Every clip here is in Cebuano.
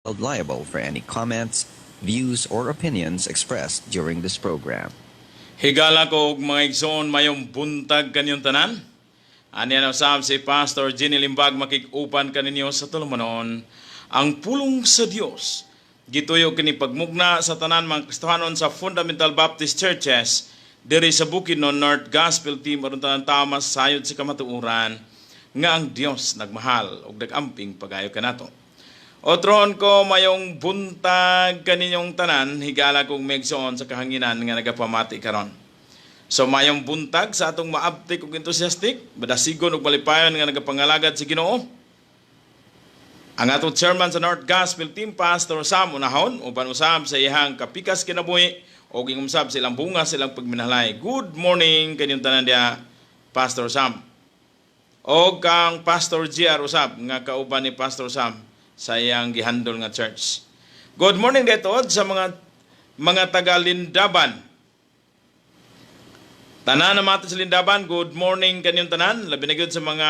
Held liable for any comments, views, or opinions expressed during this program. Higala ko og mga igsoon, mayong buntag kaninyong tanan. Ani na usab si Pastor Jenny Limbag, makig-uban kaninyo sa tulumanon ang pulong sa Dios. Gituyo kini pagmugna sa tanan mga Kristohanon sa Fundamental Baptist Churches diri sa Bukidnon, North Gospel Team, aron tanan tama sayod sa kamatuoran nga ang Dios nagmahal ug nagamping pagayo kanato. Otron ko, mayong buntag kaninyong tanan, higala kong megsoon sa kahanginan nga nagapamati karon. So mayong buntag sa atong maabtik ug enthusiastic, madasigon ug malipayon nga nagapangalagad sa Ginoo. Ang atong chairman sa North Gospel Team, Pastor Sam Unahon, uban usab sa iyang kapikas kinabuhi o gingumsab sa ilang bunga sa ilang pagminahalay. Good morning kaninyong tanan diya, Pastor Sam. O kang Pastor GR usab nga kauban ni Pastor Sam sa iyang gihandol nga church. Good morning dito sa mga taga Lindaban. Tanan na mati sa Lindaban, good morning kaninyong tanan. Labi na gyud sa mga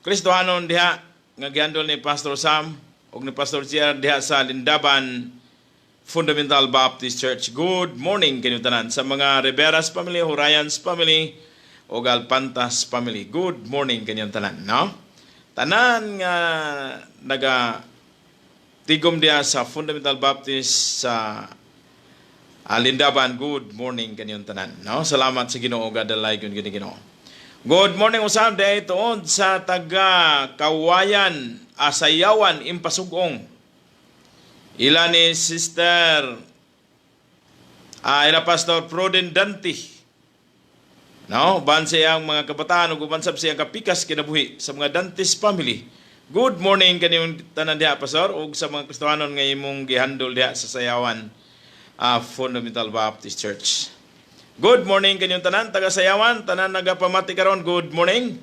Kristohanon diha nga gihandol ni Pastor Sam ug ni Pastor GR diha sa Lindaban Fundamental Baptist Church. Good morning kaninyong tanan sa mga Riveras family, Horayans family ug Alpantas family. Good morning kaninyong tanan, no? Tanan nga naga tigom diha sa Fundamental Baptist sa Lindaban, good morning kaninyong tanan, no? Salamat sa Ginoo, gadalay gyud kini Ginoo. Good morning usab diha tuod sa taga Kawayan, Asayawan, Impasugong. Ila ni Sister ila Pastor Pruden Dante. No, uban sa iyang mga kabataan ug uban sab sa iyang kapikas kinabuhi sa mga Dantes family. Good morning kaninyong tanan diha, Pastor, ug sa mga Kristohanon nga imong gihandol diha sa Sayawan Fundamental Baptist Church. Good morning kaninyong tanan taga Sayawan, tanan nagapamati karon. Good morning.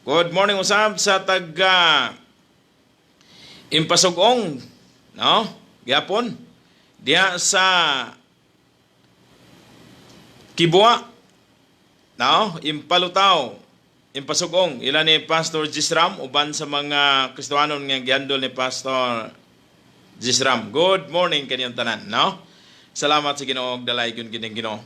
Good morning usab sa taga Impasugong, no? Gyapon diha sa Kibua, no? Impalutaw, Impasugong, ila ni Pastor Gisram uban sa mga Kristohanon nga gihandol ni Pastor Gisram. Good morning kaninyong tanan, no? Salamat sa Ginoo, dalay gyud kining Ginoo.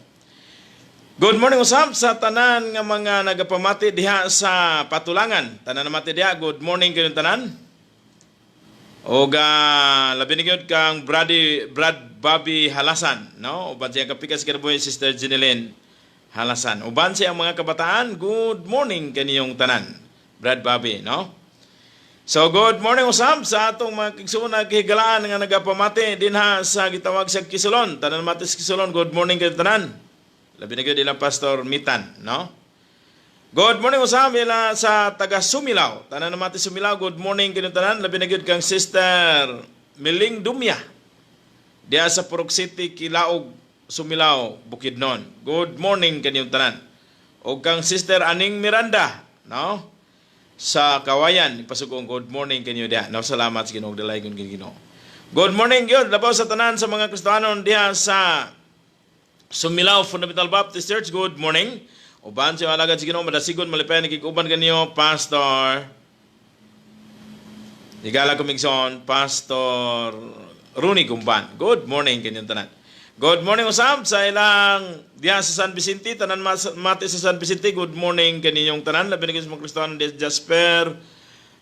Good morning usab sa tanan nga mga nagapamati diha sa Patulangan. Tanan namati diha, good morning kaninyong tanan. Og labi ni gyud kang Brady Brad Bobby Halasan, no? Uban siya kapikas kinabuhi, Sister Jeneline Halasan. Uban siya ang mga kabataan, good morning kaniyong tanan. Brad Bobby, no? So good morning usab sa atong mga kigsuon kahigalaan nga nagapamati dinha sa gitawag sa Kisulon. Tanan mati sa Kisulon, good morning kayong tanan. Labi na gyud ilang Pastor Mitan, no? Good morning usab ila sa taga Sumilaw. Tanan mati Sumilaw, good morning kayong tanan. Labi na gyud kang Sister Miling Dumya. Diha sa Purok City, Kilaog, Sumilaw, Bukidnon. Good morning kaninyong tanan. O kang Sister Aning Miranda, no? Sa Kawayan, ipasugong, good morning kanyo diha. No, salamat sa Ginoo, dalay gyud Ginoo. Good morning gyud labaw sa tanan sa mga Kristohanon diha sa Sumilaw Fundamental Baptist Church. Good morning. Uban sa alagad sa Ginoo, madasigon malipayon nakig-uban kanyo, Pastor Higala kumigson, Pastor Rooney Gumban. Good morning kanyong tanan. Good morning usab sa ilang diha sa San Vicente, tanan mati sa San Vicente. Good morning kaninyong tanan. Labi na sa mga Kristiyano di Jasper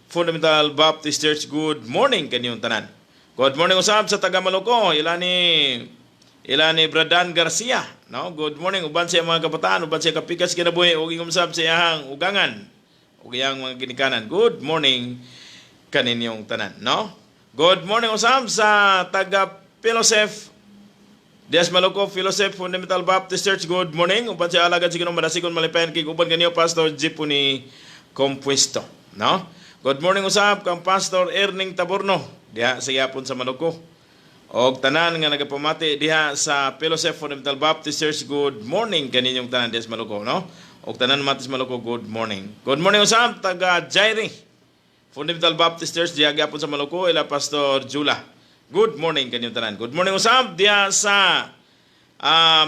Fundamental Baptist Church. Good morning kaninyong tanan. Good morning usab sa taga Maluko, ila ni Bradan Garcia, no? Good morning uban sa mga kabataan, uban sa kapikas kinabuhi ug ingumsab sa iyang ugangan ug iyang mga ginikanan. Good morning kaninyong tanan, no? Good morning usab sa taga Pilosef Dias Maluko, Philosoph Fundamental Baptist Church, good morning. Uban sa alagad sa Ginoo, madasigon malipayan kay uban kaniyo, Pastor Jipuni Compuesto, no? Good morning usab kang Pastor Erning Taborno diha sa yapon sa Maluko. Og tanan nga nagapamati diha sa Philosoph Fundamental Baptist Church, good morning kaninyong tanan diha sa Maluko, no? Og tanan mati sa Maluko, good morning. Good morning usab taga Jairi Fundamental Baptist Church diha gyapon sa Maluko, ila Pastor Jula. Good morning kaninyong tanan. Good morning usab diha sa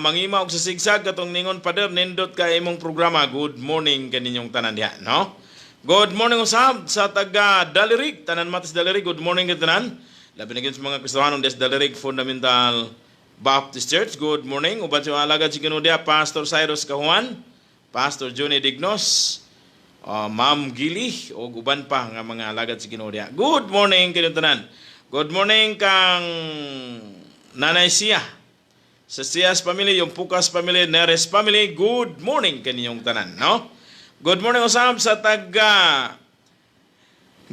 mangima og sa sigsag katong ningon pader, nindot kay imong programa. Good morning kaninyong tanan diha, no? Good morning usab sa taga Dalirig, tanan matis Dalirig. Good morning kay tanan. Labi na gyud sa mga Kristohanon des Dalirig Fundamental Baptist Church. Good morning. Uban sa mga alagad sa Ginoo diha, Pastor Cyrus Kahuan, Pastor Johnny Dignos, Ma'am Gili ug uban pa nga mga alagad sa Ginoo diha. Good morning kaninyong tanan. Good morning kang Nanay Sia. Sa Sias family, yung Pukas family, Neres family, good morning kaninyong tanan, no? Good morning usab sa taga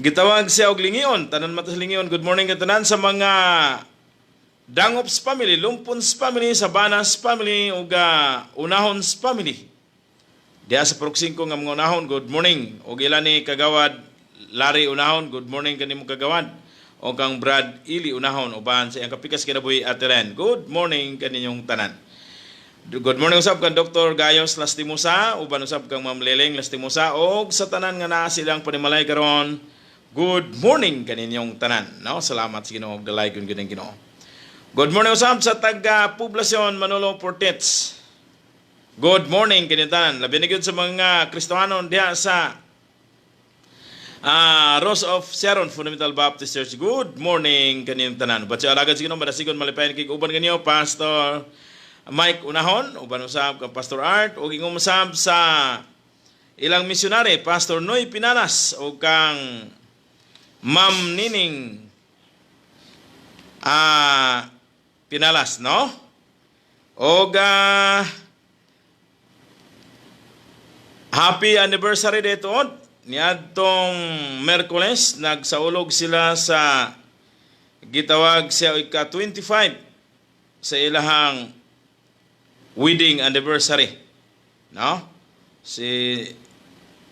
gitawag siya og Lingion, tanan matas Lingion. Good morning katanan sa mga Dangops family, Lumpons family, Sabanas family, ug Unahons family. Diha sa Purok 5 nga mga Unahon, good morning. Ug ila ni Kagawad Larry Unahon, good morning kanimo, Kagawad. O kang Brad Ili Unahon, uban sa iyang kapikas kinabuhi, Ate Ren. Good morning kaninyong tanan. Good morning usab kang Dr. Gayos Lastimosa, uban usab kang Ma'am Leleng Lastimosa og sa tanan nga naa silang panimalay karon. Good morning kaninyong tanan, no? Salamat sa Ginoo ug dalaygon gyud ang Ginoo. Good morning usab sa taga Poblasyon Manolo Fortich. Good morning kaninyong tanan. Labi na gyud sa mga Kristohanon diha sa Rose of Sharon Fundamental Baptist Church. Good morning kaninyong tanan. Uban sa alagad sa Ginoo, madasigon, malipayon kay uban kanyo Pastor Mike Unahon, uban usab kang Pastor Art, ug ingong usab sa ilang misyonary, Pastor Noy Pinalas ug kang Ma'am Nining Pinalas, no? Og happy anniversary dito. Niadtong Merkules, nagsaulog sila sa gitawag siya ika-25 sa ilahang wedding anniversary. No? Si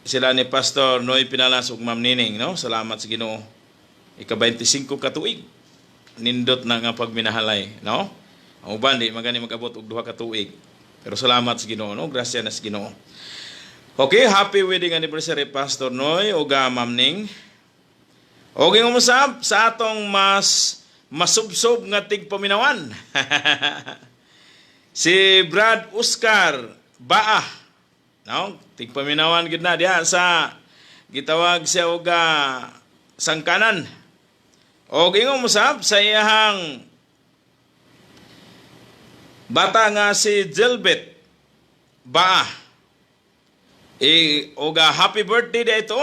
sila ni Pastor Noy Pinalas ug Ma'am Nining, no? Salamat sa Ginoo. Ika-25 ka tuig. Nindot na nga pagminahalay, no? Ang uban di magani mag-abot og 2 ka tuig. Pero salamat sa Ginoo, no? Grasya na sa Ginoo. Okay, happy wedding anniversary, Pastor Noy ug Ma'am Ning. Okay, umusab sa atong mas masubsob nga tigpaminawan, si Brad Oscar Baa. No? Tigpaminawan gid na diha sa gitawag siya og sangkanan. Og ingon usab sa iyahang bata nga si Gilbert Baa. E, og happy birthday dito.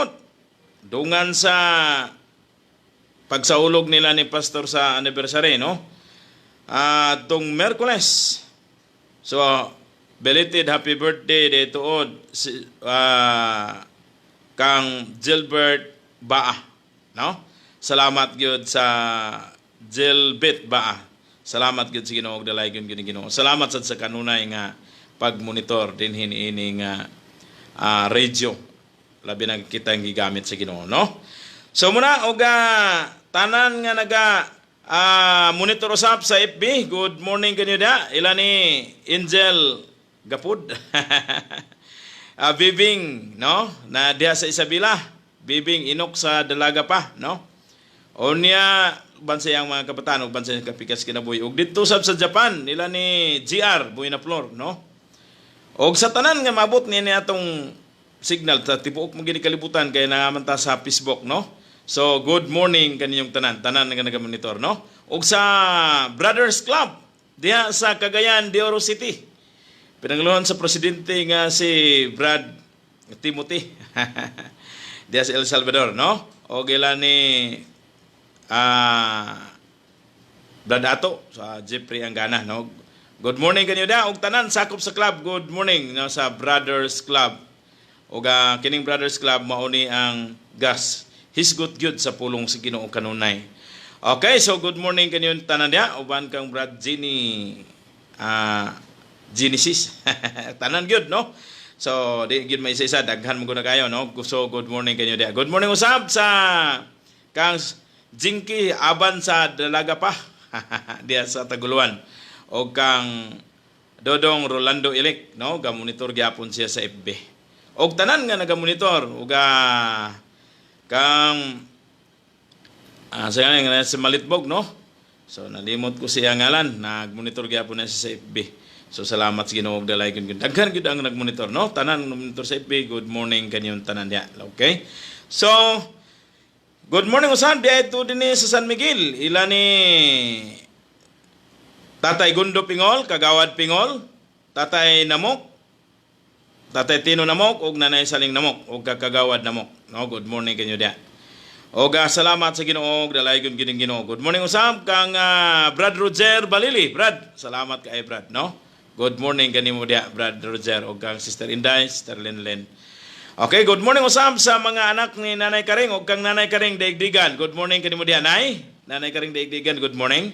Dungan sa pagsaulog nila ni Pastor sa anniversary, no? Tong Merkules. So, belated happy birthday dito si, kang Gilbert Baa, no? Salamat gyud sa Gilbert Baa. Salamat gyud sa Ginoo ug dalaygon gyud ni Ginoo. Salamat sad sa kanunay nga pagmonitor dinhi niini nga radio. Labi na kita ang gigamit sa Ginoo, no? So muna og tanan nga naga monitor usab sa FB, good morning kanyo da. Ila ni Angel Gapud, Bibing, no? Na diha sa Isabela. Bibing Inok sa Dalaga pa, no? Unya bansayang mga kabataan ug bansayang kapikas kinabuhi. Ug didto sab sa Japan, nila ni GR Buenaflor, no? Og sa tanan nga maabot niya atong signal sa tibuok mo gini kalibutan kay naa man ta sa Facebook, no? So good morning kaninyong tanan, tanan nga nagamonitor, no? Og sa Brothers Club diha sa Cagayan de Oro City. Pinanguluhan sa presidente nga si Brad Timothy diha sa El Salvador, no? Og ila ni Brad Ato sa Jeffrey Angana, no? Good morning kanyo da og tanan sakop sa club. Good morning, no, sa Brothers Club. Og kining Brothers Club mao ni ang gas hisgot gyud sa pulong sa Ginoo kanunay. Okay, so good morning kanyo tanan diha uban kang Brad Jenny Genesis. Tanan gyud, no? So di gyud may isa-isa, daghan mo gud na kayo, no? So good morning kanyo diha. Good morning usab sa kang Jinky Aban sa Dalaga pa diha sa Taguluan. O kang Dodong Rolando Elek, no? Gamonitor gyapon siya sa FB. Og tanan nga nagamonitor ug kang sa nga sa Malitbog, no? So nalimot ko siya ngalan, nagmonitor gyapon na siya sa FB. So salamat sa Ginoo ug dalaygon gyud. Daghan gyud ang nagmonitor, no? Tanan monitor sa FB, good morning kanyong tanan diha. Okay? So Good morning usan diay to dinhi sa San Miguel. Ila ni Tatay Gundo Pingol, Kagawad Pingol, Tatay Namok, Tatay Tino Namok ug Nanay Saling Namok ug Kagawad Namok. No, good morning kanyo diha. Og salamat sa Ginoo, dalaygon gyud Ginoo. Good morning usab kang Brad Roger Balili. Brad, salamat kay Brad, no? Good morning kanimo diha, Brad Roger, ug kang Sister Inday, Sister Lenlen. Okay, good morning usab sa mga anak ni Nanay Karing ug kang Nanay Karing Daigdigan. Good morning kanimo diha, Nay. Nanay Karing Daigdigan, good morning.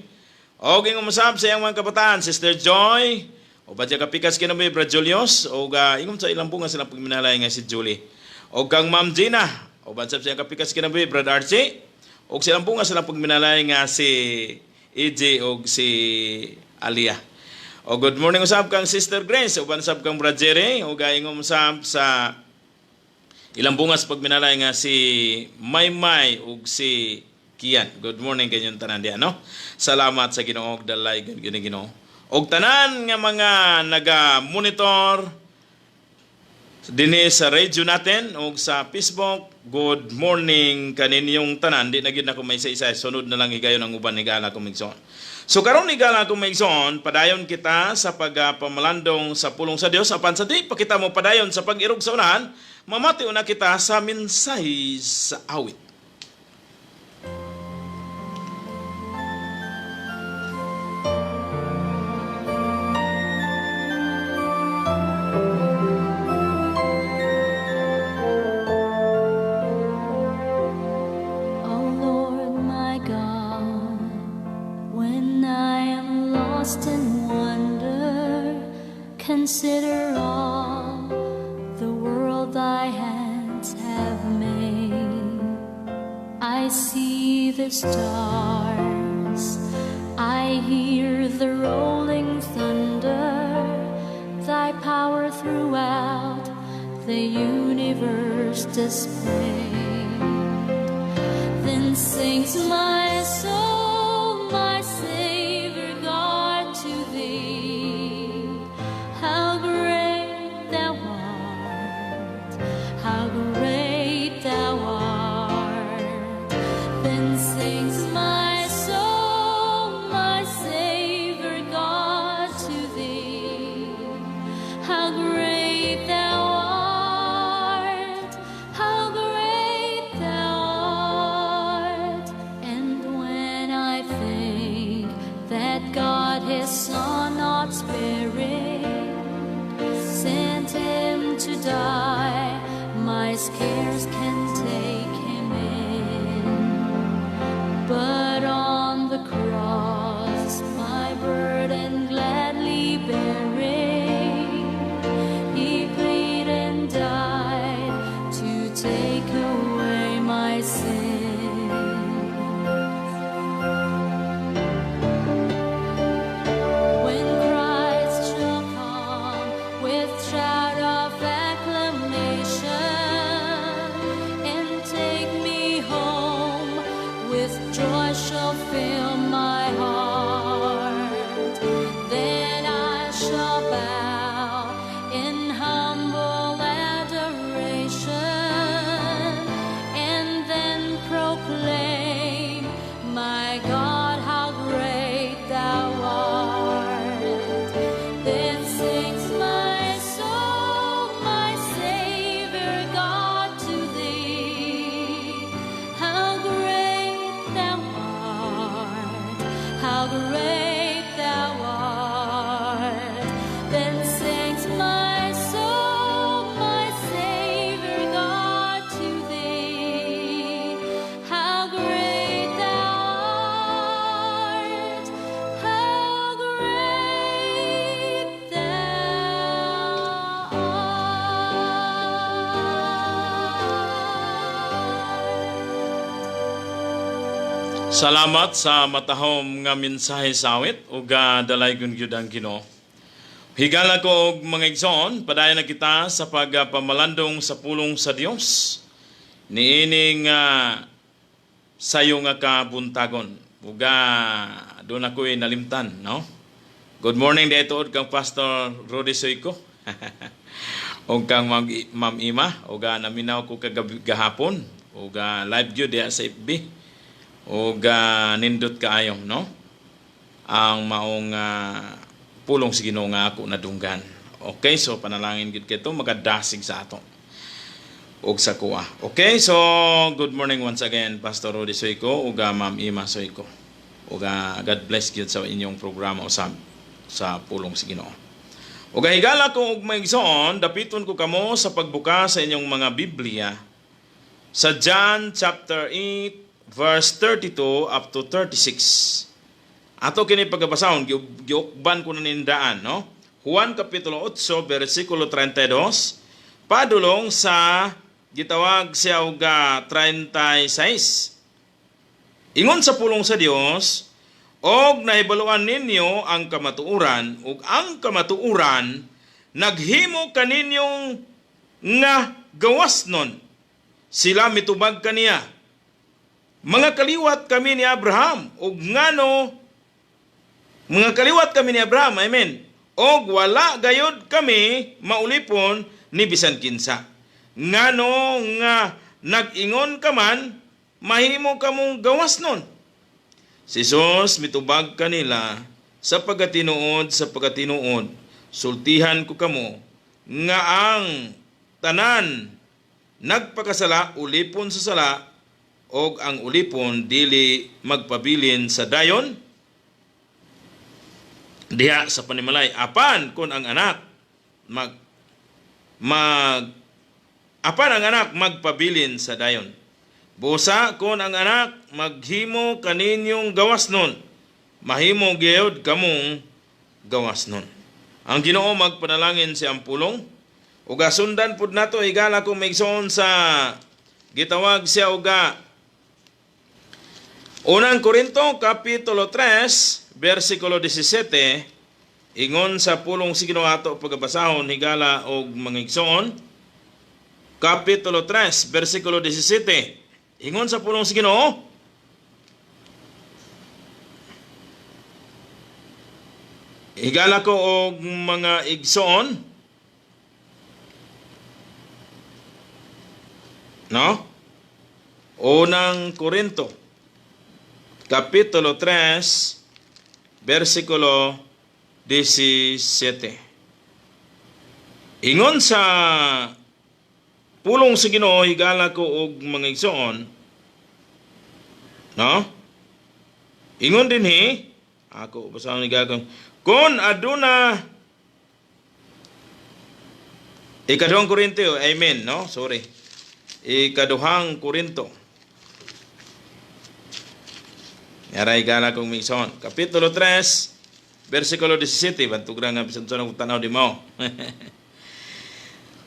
Og ingong usab sa iyang mga kabataan, Sister Joy, o badya kapikas kinabuhi, Brad Julius, og ingong sa ilang bunga silang pagminalay nga si Julie. Og kang Ma'am Gina, o bansab sa iyang kapikas kinabuhi, Brad Archie, og silang bunga silang pagminalay nga si EJ og si Alia. O good morning usab kang Sister Grace, uban sab kang Brad Jerry, ug ingong usab sa ilang bungas pagminalay nga si Maymay ug si Kian. Good morning kanyong tanan diha, no? Salamat sa Ginoo, dalay gyud Ginoo. Og tanan nga mga naga-monitor dinhi sa radio natin ug sa Facebook, good morning kaninyong tanan. Di na gyud nako may isa-isa, sunod na lang higayon ang uban, higala kong igsoon. So karon, higala kong maigsoon, padayon kita sa pagpamalandong sa pulong sa Dios. Apan sa di pa kita mo padayon sa pag-irog sa unahan, mamati una kita sa mensahe sa awit. O Lord my God, when I am lost in wonder, consider all the world thy hands have made. I see the stars, I hear the rolling thunder, thy power throughout the universe displayed. Then sings my soul, my Savior God, to thee. How great thou art, how great thou art. Then sings my soul, my Savior God, to thee. How great thou art, how great thou art. And when I think that God his Son not sparing sent him to die, my scarce can take him in. But on the cross, my burden gladly bearing, he plead and died to take away my sin. When Christ shall come with shout of acclamation and take me home, with joy shall fill my heart. Then I shall bow in humble adoration and then proclaim, "My God, how great thou art." Then sings my soul, my Savior God, to thee. How great thou art, how great thou art. Then sings my soul, my Savior God, to thee. How great thou art, how great thou art. Salamat sa matahom nga mensahe sa awit ug dalaygon gyud ang Ginoo. Higala ko og mga igsoon, padayon na kita sa pagpamalandong sa pulong sa Dios niining sayo nga kabuntagon. Ug doon ako'y nalimtan, no? Good morning dito kang Pastor Rudy Soyko ug kang Ma'am Ima, ug naminaw ko kagabi gahapon. Ug live gyud diha sa FB. Ug nindot kaayo, no? Ang maong pulong sa Ginoo nga ako nadunggan. Okay, so panalangin gyud kito magadasig sa ato ug sa kuha. Okay, so good morning once again, Pastor Rudy Soyko ug Ma'am Ima Soyko. Ug God bless gyud sa inyong programa usab sa pulong sa Ginoo. Ug higala ko og maigsoon, dapiton ko kamo sa pagbuka sa inyong mga Biblia sa John chapter 8 verse 32 up to 36. Ato kini pagabasahon, giukban ko na nindaan, no? Juan kapitulo 8 versikulo 32 padulong sa gitawag siya og 36. Ingon sa pulong sa Dios, og nahibaluan ninyo ang kamatuoran, ug ang kamatuoran naghimo kaninyong nga gawas nun. Sila mitubag kaniya, mga kaliwat kami ni Abraham, ug ngano mga kaliwat kami ni Abraham, amen. Og wala gayod kami maulipon ni bisan kinsa. Ngano nga nag-ingon ka man, mahimo kamong gawas nun. Si Jesus mitubag kanila, sa pagkatinuod, sa pagkatinuod, sultihan ko kamo nga ang tanan nagpakasala ulipon sa sala, og ang ulipon dili magpabilin sa dayon diha sa panimalay. Apan kun ang anak mag mag apan ang anak magpabilin sa dayon. Busa kun ang anak maghimo kaninyong gawas nun, mahimo gyud kamong gawas nun. Ang Ginoo magpanalangin si ang pulong. Ug sundan pud nato, higala kong maigsoon, sa gitawag siya uga Unang Korinto kapitulo 3 versikulo 17. Ingon sa pulong sa Ginoo, ato pagabasahon, higala og mga igsoon, kapitulo 3 versikulo 17. Ingon sa pulong sa Ginoo, higala ko og mga igsoon, no? Unang Korinto Kapitulo 3, versikulo 17. Ingon sa pulong sa Ginoo, higala ko og mga igsoon, no? Ingon dinhi, ako basahon ni gagong kun aduna. Ikaduhang Korinto, amen, no? Sorry. Ikaduhang Korinto. Yaray gala kong migsoon. Kapitulo 3, versikulo 17. Bantog ra nga bisan sa tanaw di mo.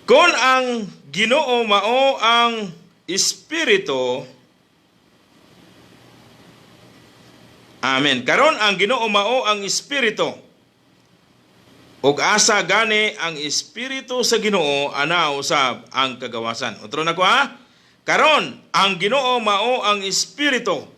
Kung ang Ginoo mao ang Espiritu, amen. Karon ang Ginoo mao ang Espiritu. Ug asa gani ang Espiritu sa Ginoo, ana usab ang kagawasan. Otro na ko ha. Karon ang Ginoo mao ang Espiritu.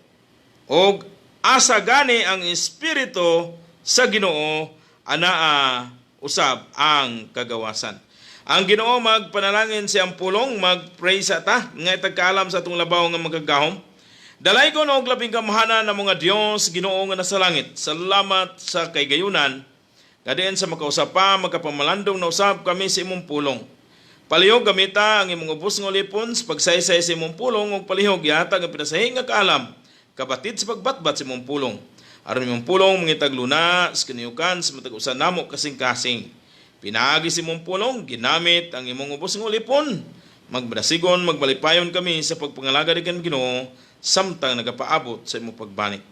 Og asa gani ang Espiritu sa Ginoo, anaa usab ang kagawasan. Ang Ginoo magpanalangin siyang pulong, magpray sa ta, nga itagkaalam sa atong labaw nga magagahom. Dalay ko og labing gamhanan ng mga Dios, Ginoo nga nasa langit. Salamat sa kaygayunan, kadiin sa makausap pa, magkapamalandong na usab kami sa imong pulong. Palihog gamita ang imong ubos nga ulipon sa pagsaysay sa imong pulong ug palihog ihatag ang pinasahi nga kaalam kabatid sa pagbatbat sa imong pulong. Aron imong pulong mangitag luna sa kaniukan sa matag usa namo kasing-kasing. Pinaagi sa imong pulong, ginamit ang imong ubos nga ulipon. Magbrasigon, magmalipayon kami sa pagpangalagad kan Ginoo samtang nagapaabot sa imong pagbalik.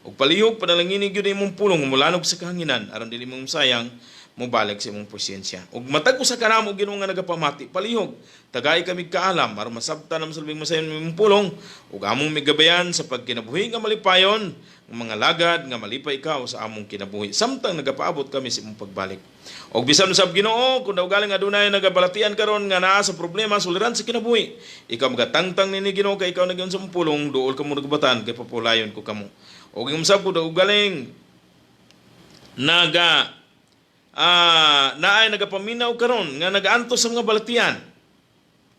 Ug palihog panalangini gyud imong pulong mulanog sa kahanginan aron dili mong sayang mobalik sa imong presensya. Ug matag usa ka namo, Ginoo, nga nagapamati, palihog tagay kami kaalam aron masabtan ang salbing masayon imong pulong ug among migabayan sa pagkinabuhi nga malipayon, nga mga lagad nga malipay ikaw sa among kinabuhi samtang nagapaabot kami sa imong pagbalik. Ug bisan usab, Ginoo, kung daw galing adunay nagabalatian karon nga naa sa problema suliran sa kinabuhi, ikaw magatangtang nini, Ginoo, kay ikaw nagyon sa imong pulong, duol kamo nagubatan kay papulayon ko kamo. Ug yung usab ko daw galing naga naay nagapaminaw karon nga nagaantos sa mga balatian.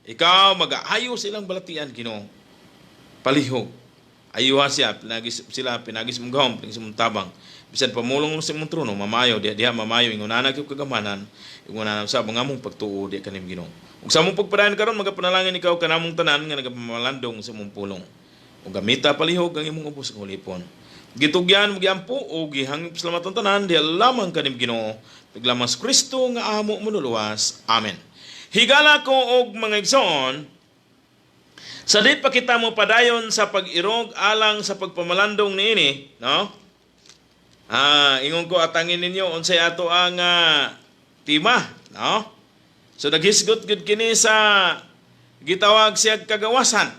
Ikaw magaayo sa ilang balatian, Ginoo. Palihog. Ayuha siya, pinagis sila, pinagis mong gahom, pinagis mong tabang. Bisan pamulong sa imong trono, mamayo, diha diha mamayo, ingon ana gyud kagamanan, ingon ana sa mga among pagtuo diha kanim Ginoo. Ug sa among pagpadayon karon, magapanalangin ikaw kanamong tanan nga nagapamalandong sa imong pulong. Ug gamita palihog ang imong ubos nga ulipon. Gitugyan mo, giampo o gihangyo pasalamatan tanan diha lamang kanim Ginoo. Piglamas Kristo nga amo manluluwas. Amen. Higala ko og mga igsoon, sa di pa kita mo padayon sa pag-irog alang sa pagpamalandong niini, no? Ingon ko atangin ninyo unsay ato ang tema, no? So naghisgot gud kini sa gitawag siya kagawasan.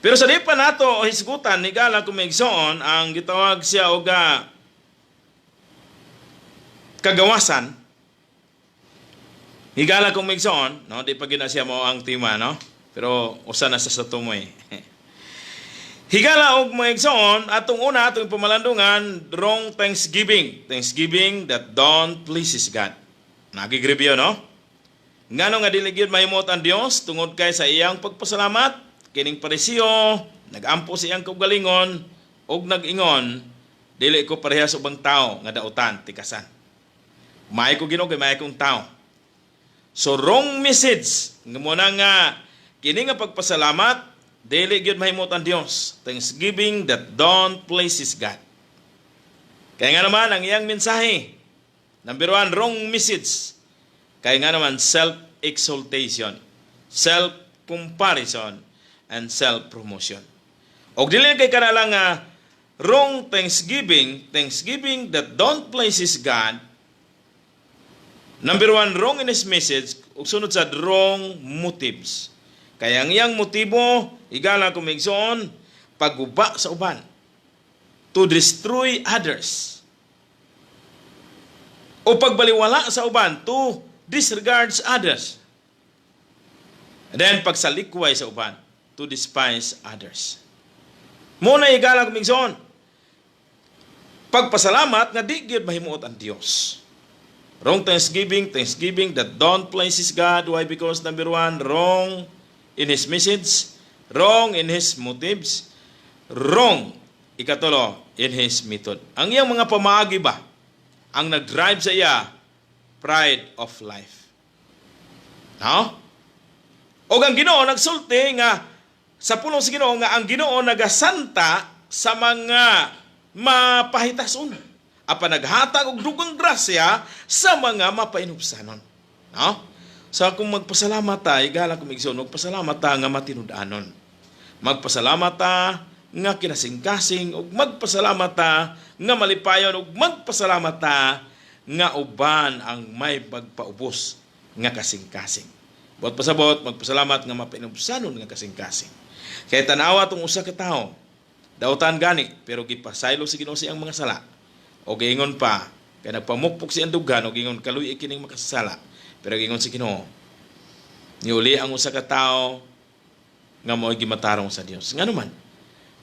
Pero sa di pa nato hisgutan, higala ko mga igsoon, ang gitawag siya og kagawasan. Higala kong mga igsoon, no? Di pa gina siya mo ang tema, no? Pero usa na sa tumoy. Higala og mga igsoon, atong una atong pamalandungan, wrong thanksgiving. Thanksgiving that don't pleases God. Nagigribyo, no? Ngano nga dili gyud mahimot ang Dios? Tungod kay sa iyang pagpasalamat, kining Pariseo nagampo sa iyang kaugalingon ug nag-ingon, "Dili ko pareha sa ubang tao nga dautan, tikasan. Maayo ko, Ginoo, kay maayo kong tao." So wrong message nga mo na nga kini nga pagpasalamat dili gyud mahimot ang Dios. Thanksgiving that don't pleases God. Kaya nga naman ang iyang mensahe. Number one, wrong message. Kaya nga naman self-exaltation, self-comparison, and self-promotion. Og dili kay kana lang nga wrong thanksgiving, thanksgiving that don't pleases God. Number one, wrong in his message, ug sunod sa wrong motives. Kaya ang iyang motibo, higala ko mga igsoon, pagguba sa uban. To destroy others. O pagbaliwala sa uban, to disregards others. And then pagsalikway sa uban, to despise others. Muna, higala ko mga igsoon, pagpasalamat nga di gyud mahimuot ang Dios. Wrong thanksgiving, thanksgiving that don't pleases God. Why? Because number one, wrong in his message, wrong in his motives, wrong, ikatulo, in his method. Ang iyang mga pamaagi ba, ang nag-drive sa iya, pride of life. No? O ang Ginoo nagsulti nga sa pulong sa Ginoo nga ang Ginoo nagasanta sa mga mapahitason apan naghatag og dugang grasya sa mga mapainubsanon. No? Sa kung magpasalamat ta, higala ko mga igsoon, magpasalamat ta nga matinud-anon. Magpasalamat ta nga kinasingkasing ug magpasalamat ta nga malipayon ug magpasalamat ta nga uban ang may pagpaubos nga kasing-kasing. Buot pasabot, magpasalamat nga mapainubsanon nga kasing-kasing. Kaya tanawa tong usa ka tawo, dautan gani, pero gipasaylo sa Ginoo siyang mga sala. O giingon pa, kay nagpamukpok siyang dughan, o giingon kaluy kining makasala. Pero giingon sa Ginoo, niuli ang usa ka tawo nga mo'y gimatarong sa Dios. Ngano man,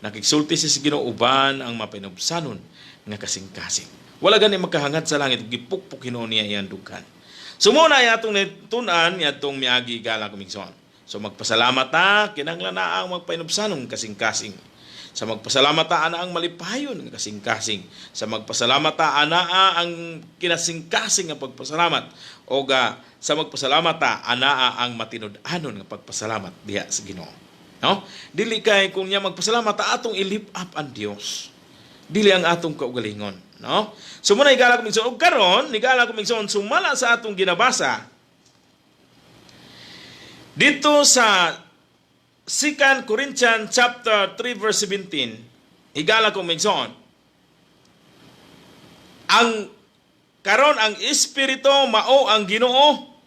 nakigsulti si Ginoo uban ang mapainubsanon nga kasing-kasing. Wala gani makahangad sa langit, gipukpok Ginoo niya iyang dughan. So mo na atong nitun-an atong miagi, higala ko mga igsoon. So magpasalamat ta, kinahanglan na ang magpainubsanon kasing-kasing. Sa magpasalamat ta, ana ang malipayon nga kasing-kasing. Sa magpasalamat ta, anaa ang kinasing-kasing nga pagpasalamat. O ga, sa magpasalamat ta, anaa ang matinud-anon nga pagpasalamat diha sa Ginoo. No? Dili kay kung niya magpasalamat ta atong i-lift up ang Dios. Dili ang atong kaugalingon, no? So muna, higala ko mga igsoon, ug karon higala ko mga igsoon, sumala sa atong ginabasa dito sa 2 Corinthians chapter 3 verse 17, higala ko mga igsoon, ang karon ang Espiritu mao ang Ginoo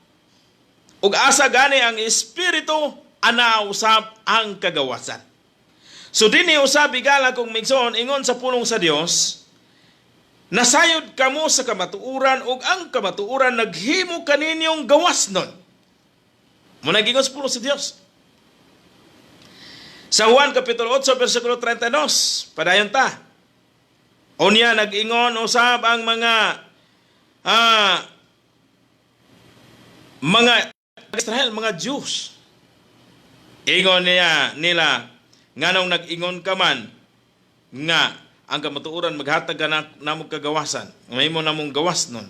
ug asa gani ang Espiritu, ana usab ang kagawasan. So dinhi usab, higala kong mga igsoon, ingon sa pulong sa Dios, "Nasayod kamo sa kamatuoran ug ang kamatuoran naghimo kaninyong gawasnon." Mo nag-ingon sa pulong sa Dios. Sa Juan Kapitulo 8 versikulo 32, padayon ta. Unya nag-ingon usab ang mga Israel, mga Jews. Ingon niya nila, Nganong nag-ingon ka man nga ang kamatuoran maghatag ka na, namo kagawasan, mahimo namong gawas nun,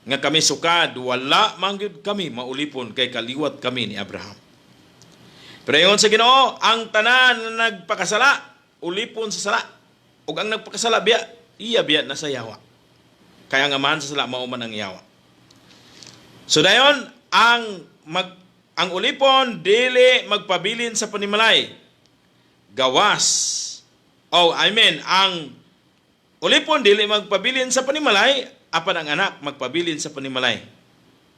nga kami sukad, wala man gyud kami maulipon kay kaliwat kami ni Abraham. Pero ingon sa Ginoo, ang tanan nga nagpakasala, ulipon sa sala. Ug ang nagpakasala biya, iya biya na sa yawa. Kaya ang amahan sa sala mao man ang yawa. So dayon ang ulipon dili magpabilin sa panimalay. Gawas. Oh, I mean, ang ulipon dili magpabilin sa panimalay, apan ang anak magpabilin sa panimalay.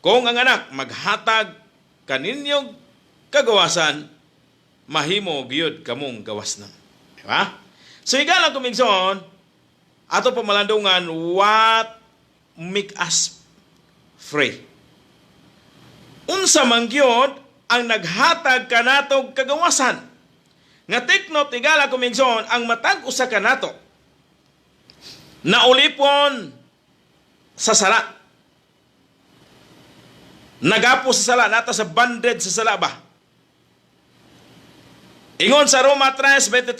Kung ang anak maghatag kaninyong kagawasan, mahimo gyud kamong gawas na. Diba? So higala kong igsoon, ato pamalandungan, what make us free? Unsa man gyud ang naghatag kanatog kagawasan? Nga take note, higala kong igsoon, ang matag usa kanato naulipon sa sala. Nagapo sa sala, nata sa bondage sa sala ba? Ingon sa Roma 3:23,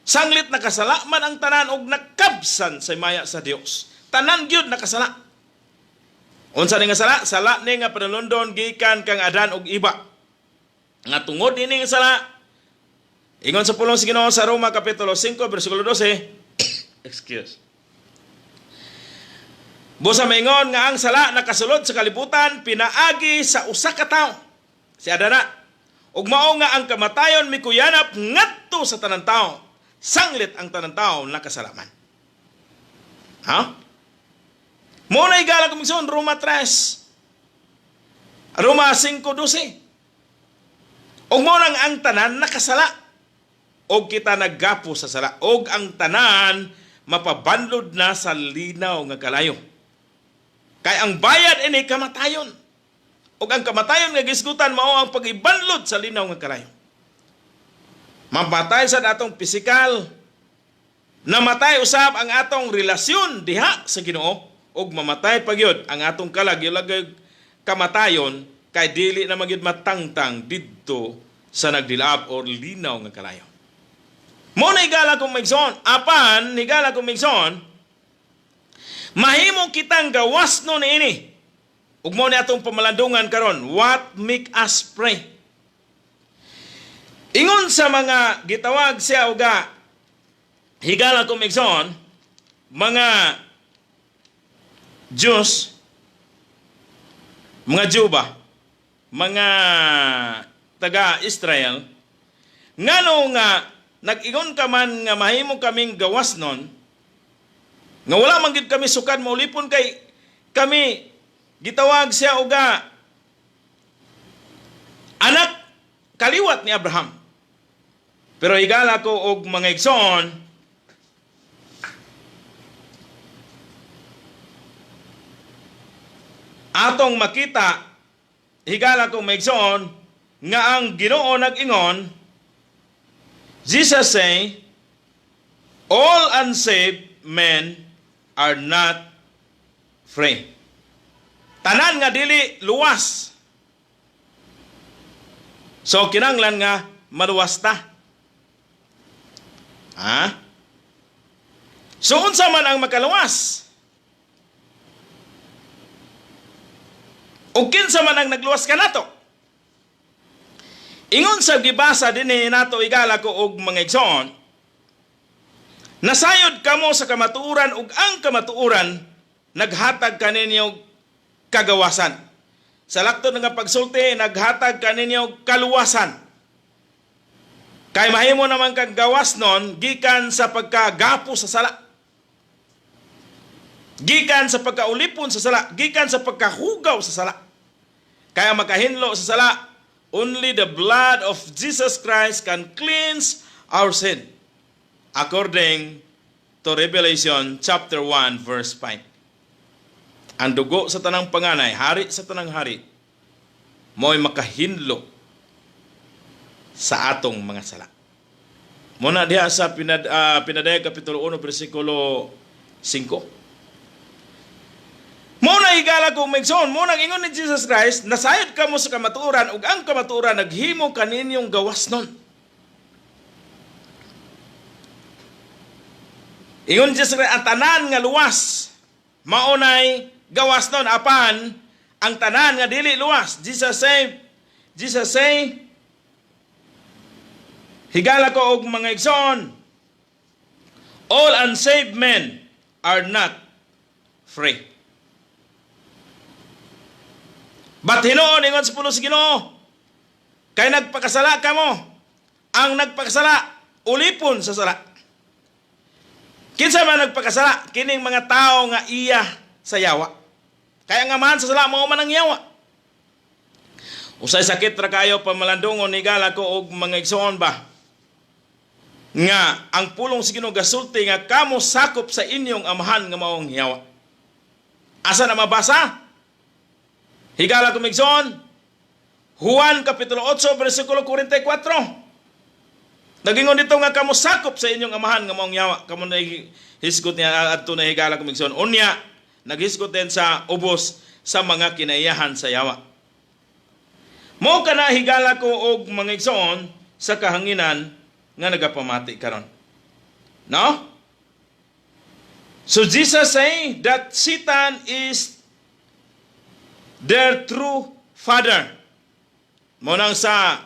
sanglit nakasala man ang tanan og nakabsan sa himaya sa Dios. Tanan gyud nakasala. Unsa ni nga sala? Sala ni nga panalundon gikan kang Adan ug Eva. Nga tungod ini nga sala, ingon sa pulong sa Ginoo sa Roma kapitulo 5 bersikulo 12, excuse. Busa maingon nga ang sala nakasulod sa kalibutan pinaagi sa usa ka tawo, si Adana. Ug mao nga ang kamatayon mikuyanap ngadto sa tanan tawo, sanglit ang tanan tawo nakasalaman. Ha? Mo na, higala kong igsoon, Roma 3. Roma 5:12. Ug mo nang ang tanan nakasala. Og kita naggapo sa sala. Og ang tanan mapabanlod na sa linaw nga kalayo. Kay ang bayad ini kamatayon. Ug ang kamatayon nga gisgutan mao ang pagibanlod sa linaw nga kalayo. Mamatay sa atong pisikal, namatay usab ang atong relasyon diha sa Ginoo, ug mamatay pa gyud ang atong kalag, yulagay kamatayon kay dili na magyud matangtang didto sa nagdilab or linaw nga kalayo. Mo na, higala kong maigsoon, apan higala kong maigsoon, mahimo kitang gawas no niini. Ug mo ni atong pamalandungan karon, what make us free? Ingon sa mga gitawag siya uga, higala kong maigsoon, mga Diyos, mga Juba, mga taga-Israel, ngano nga nag-ingon ka man nga mahimo kaming gawas nun, nga wala man gid kami sukad maulipon kay kami gitawag siya uga anak kaliwat ni Abraham. Pero higala ko og mga igsoon, atong makita, higala ko mga igsoon, nga ang Ginoo nag-ingon, Jesus say, "All unsaved men are not free." Tanan nga dili luwas. So kinanglan nga maluwas ta. Ha? So unsa man ang makaluwas? O kinsa man ang nagluwas kanato? Ingon sa gibasa dinhi nato, higala ko og mga igsoon, nasayod kamo sa kamatuoran ug ang kamatuoran naghatag kaninyo kagawasan. Sa laktod nga pagsulti, naghatag kaninyo kaluwasan. Kay mahimo naman kang gawas nun gikan sa pagkagapo sa sala. Gikan sa pagkaulipon sa sala, gikan sa pagkahugaw sa sala. Kaya makahinlo sa sala, only the blood of Jesus Christ can cleanse our sin. According to Revelation chapter 1 verse 5. Ang dugo sa tanang panganay, hari sa tanang hari, mo'y makahinlo sa atong mga sala. Muna diha sa Pinadayag Kapitulo 1 versikulo 5. Mo na, higala kong maigsoon, mo nang ingon ni Jesus Christ, nasayod kamo sa kamatuoran ug ang kamatuoran naghimo kaninyong gawas nun. Ingon Jesus Christ, ang tanan nga luwas maunay gawas nun, apan ang tanan nga dili luwas. Jesus say, higala ko og mga igsoon, all unsaved men are not free. But hinuon, ingon sa pulong sa Ginoo, kay nagpakasala kamo, ang nagpakasala ulipon sa sala. Kinsa man nagpakasala? Kining mga tao nga iya sa yawa. Kaya nga man sa sala mao man ang yawa. Usay sakit ra kayo pamalandungon, higala ko og mga igsoon ba, nga ang pulong sa Ginoo gasulti nga kamo sakop sa inyong amahan nga maong yawa. Asa na mabasa? Higala ko igsoon, Juan Kapitulo 8 versikulo 44. Nagingon dito nga kamo sakop sa inyong amahan nga maong yawa. Kamo na hisgot niya adto na, higala ko igsoon. Unya naghisgot din sa ubos sa mga kinaiyahan sa yawa. Mo kana, higala ko og mga igsoon sa kahanginan nga nagapamati karon. No? So Jesus say that Satan is their true father. Mo nang sa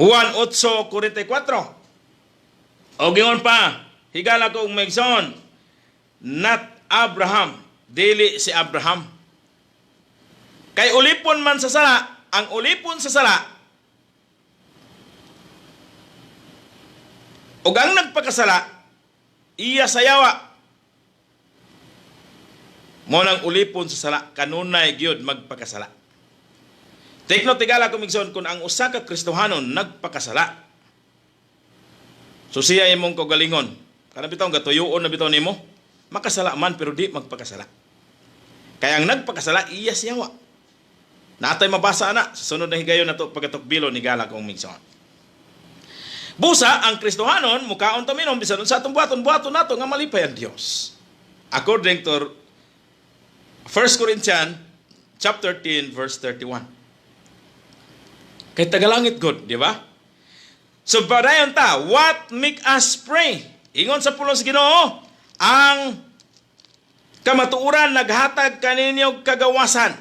Juan 8:44. O gingon pa, higala ko og mga igsoon, not Abraham, dili si Abraham. Kay ulipon man sa sala, ang ulipon sa sala, ug ang nagpakasala, iya sa yawa. Mo nang ulipon sa sala, kanunay gyud magpakasala. Take note, higala ko igsoon, kung ang usa ka Kristohanon nagpakasala, so siya imong kaugalingon. Kana bitaw gatuyoon na bitaw nimo, makasala man pero di magpakasala. Kaya ang nagpakasala, iya sa yawa. Natay mabasa ana sa sunod na higayon nato pagatukbilo, higala kong igsoon. Busa ang Kristohanon mukaon ta, minom, bisan sa atong buhaton, buhaton nato nga malipay ang Dios. According to 1 Corinthians chapter 10 verse 31. Kay tagalangit gud, di ba? So padayon ta, what make us pray? Ingon sa pulong sa Ginoo, ang kamatuoran naghatag kaninyo kagawasan.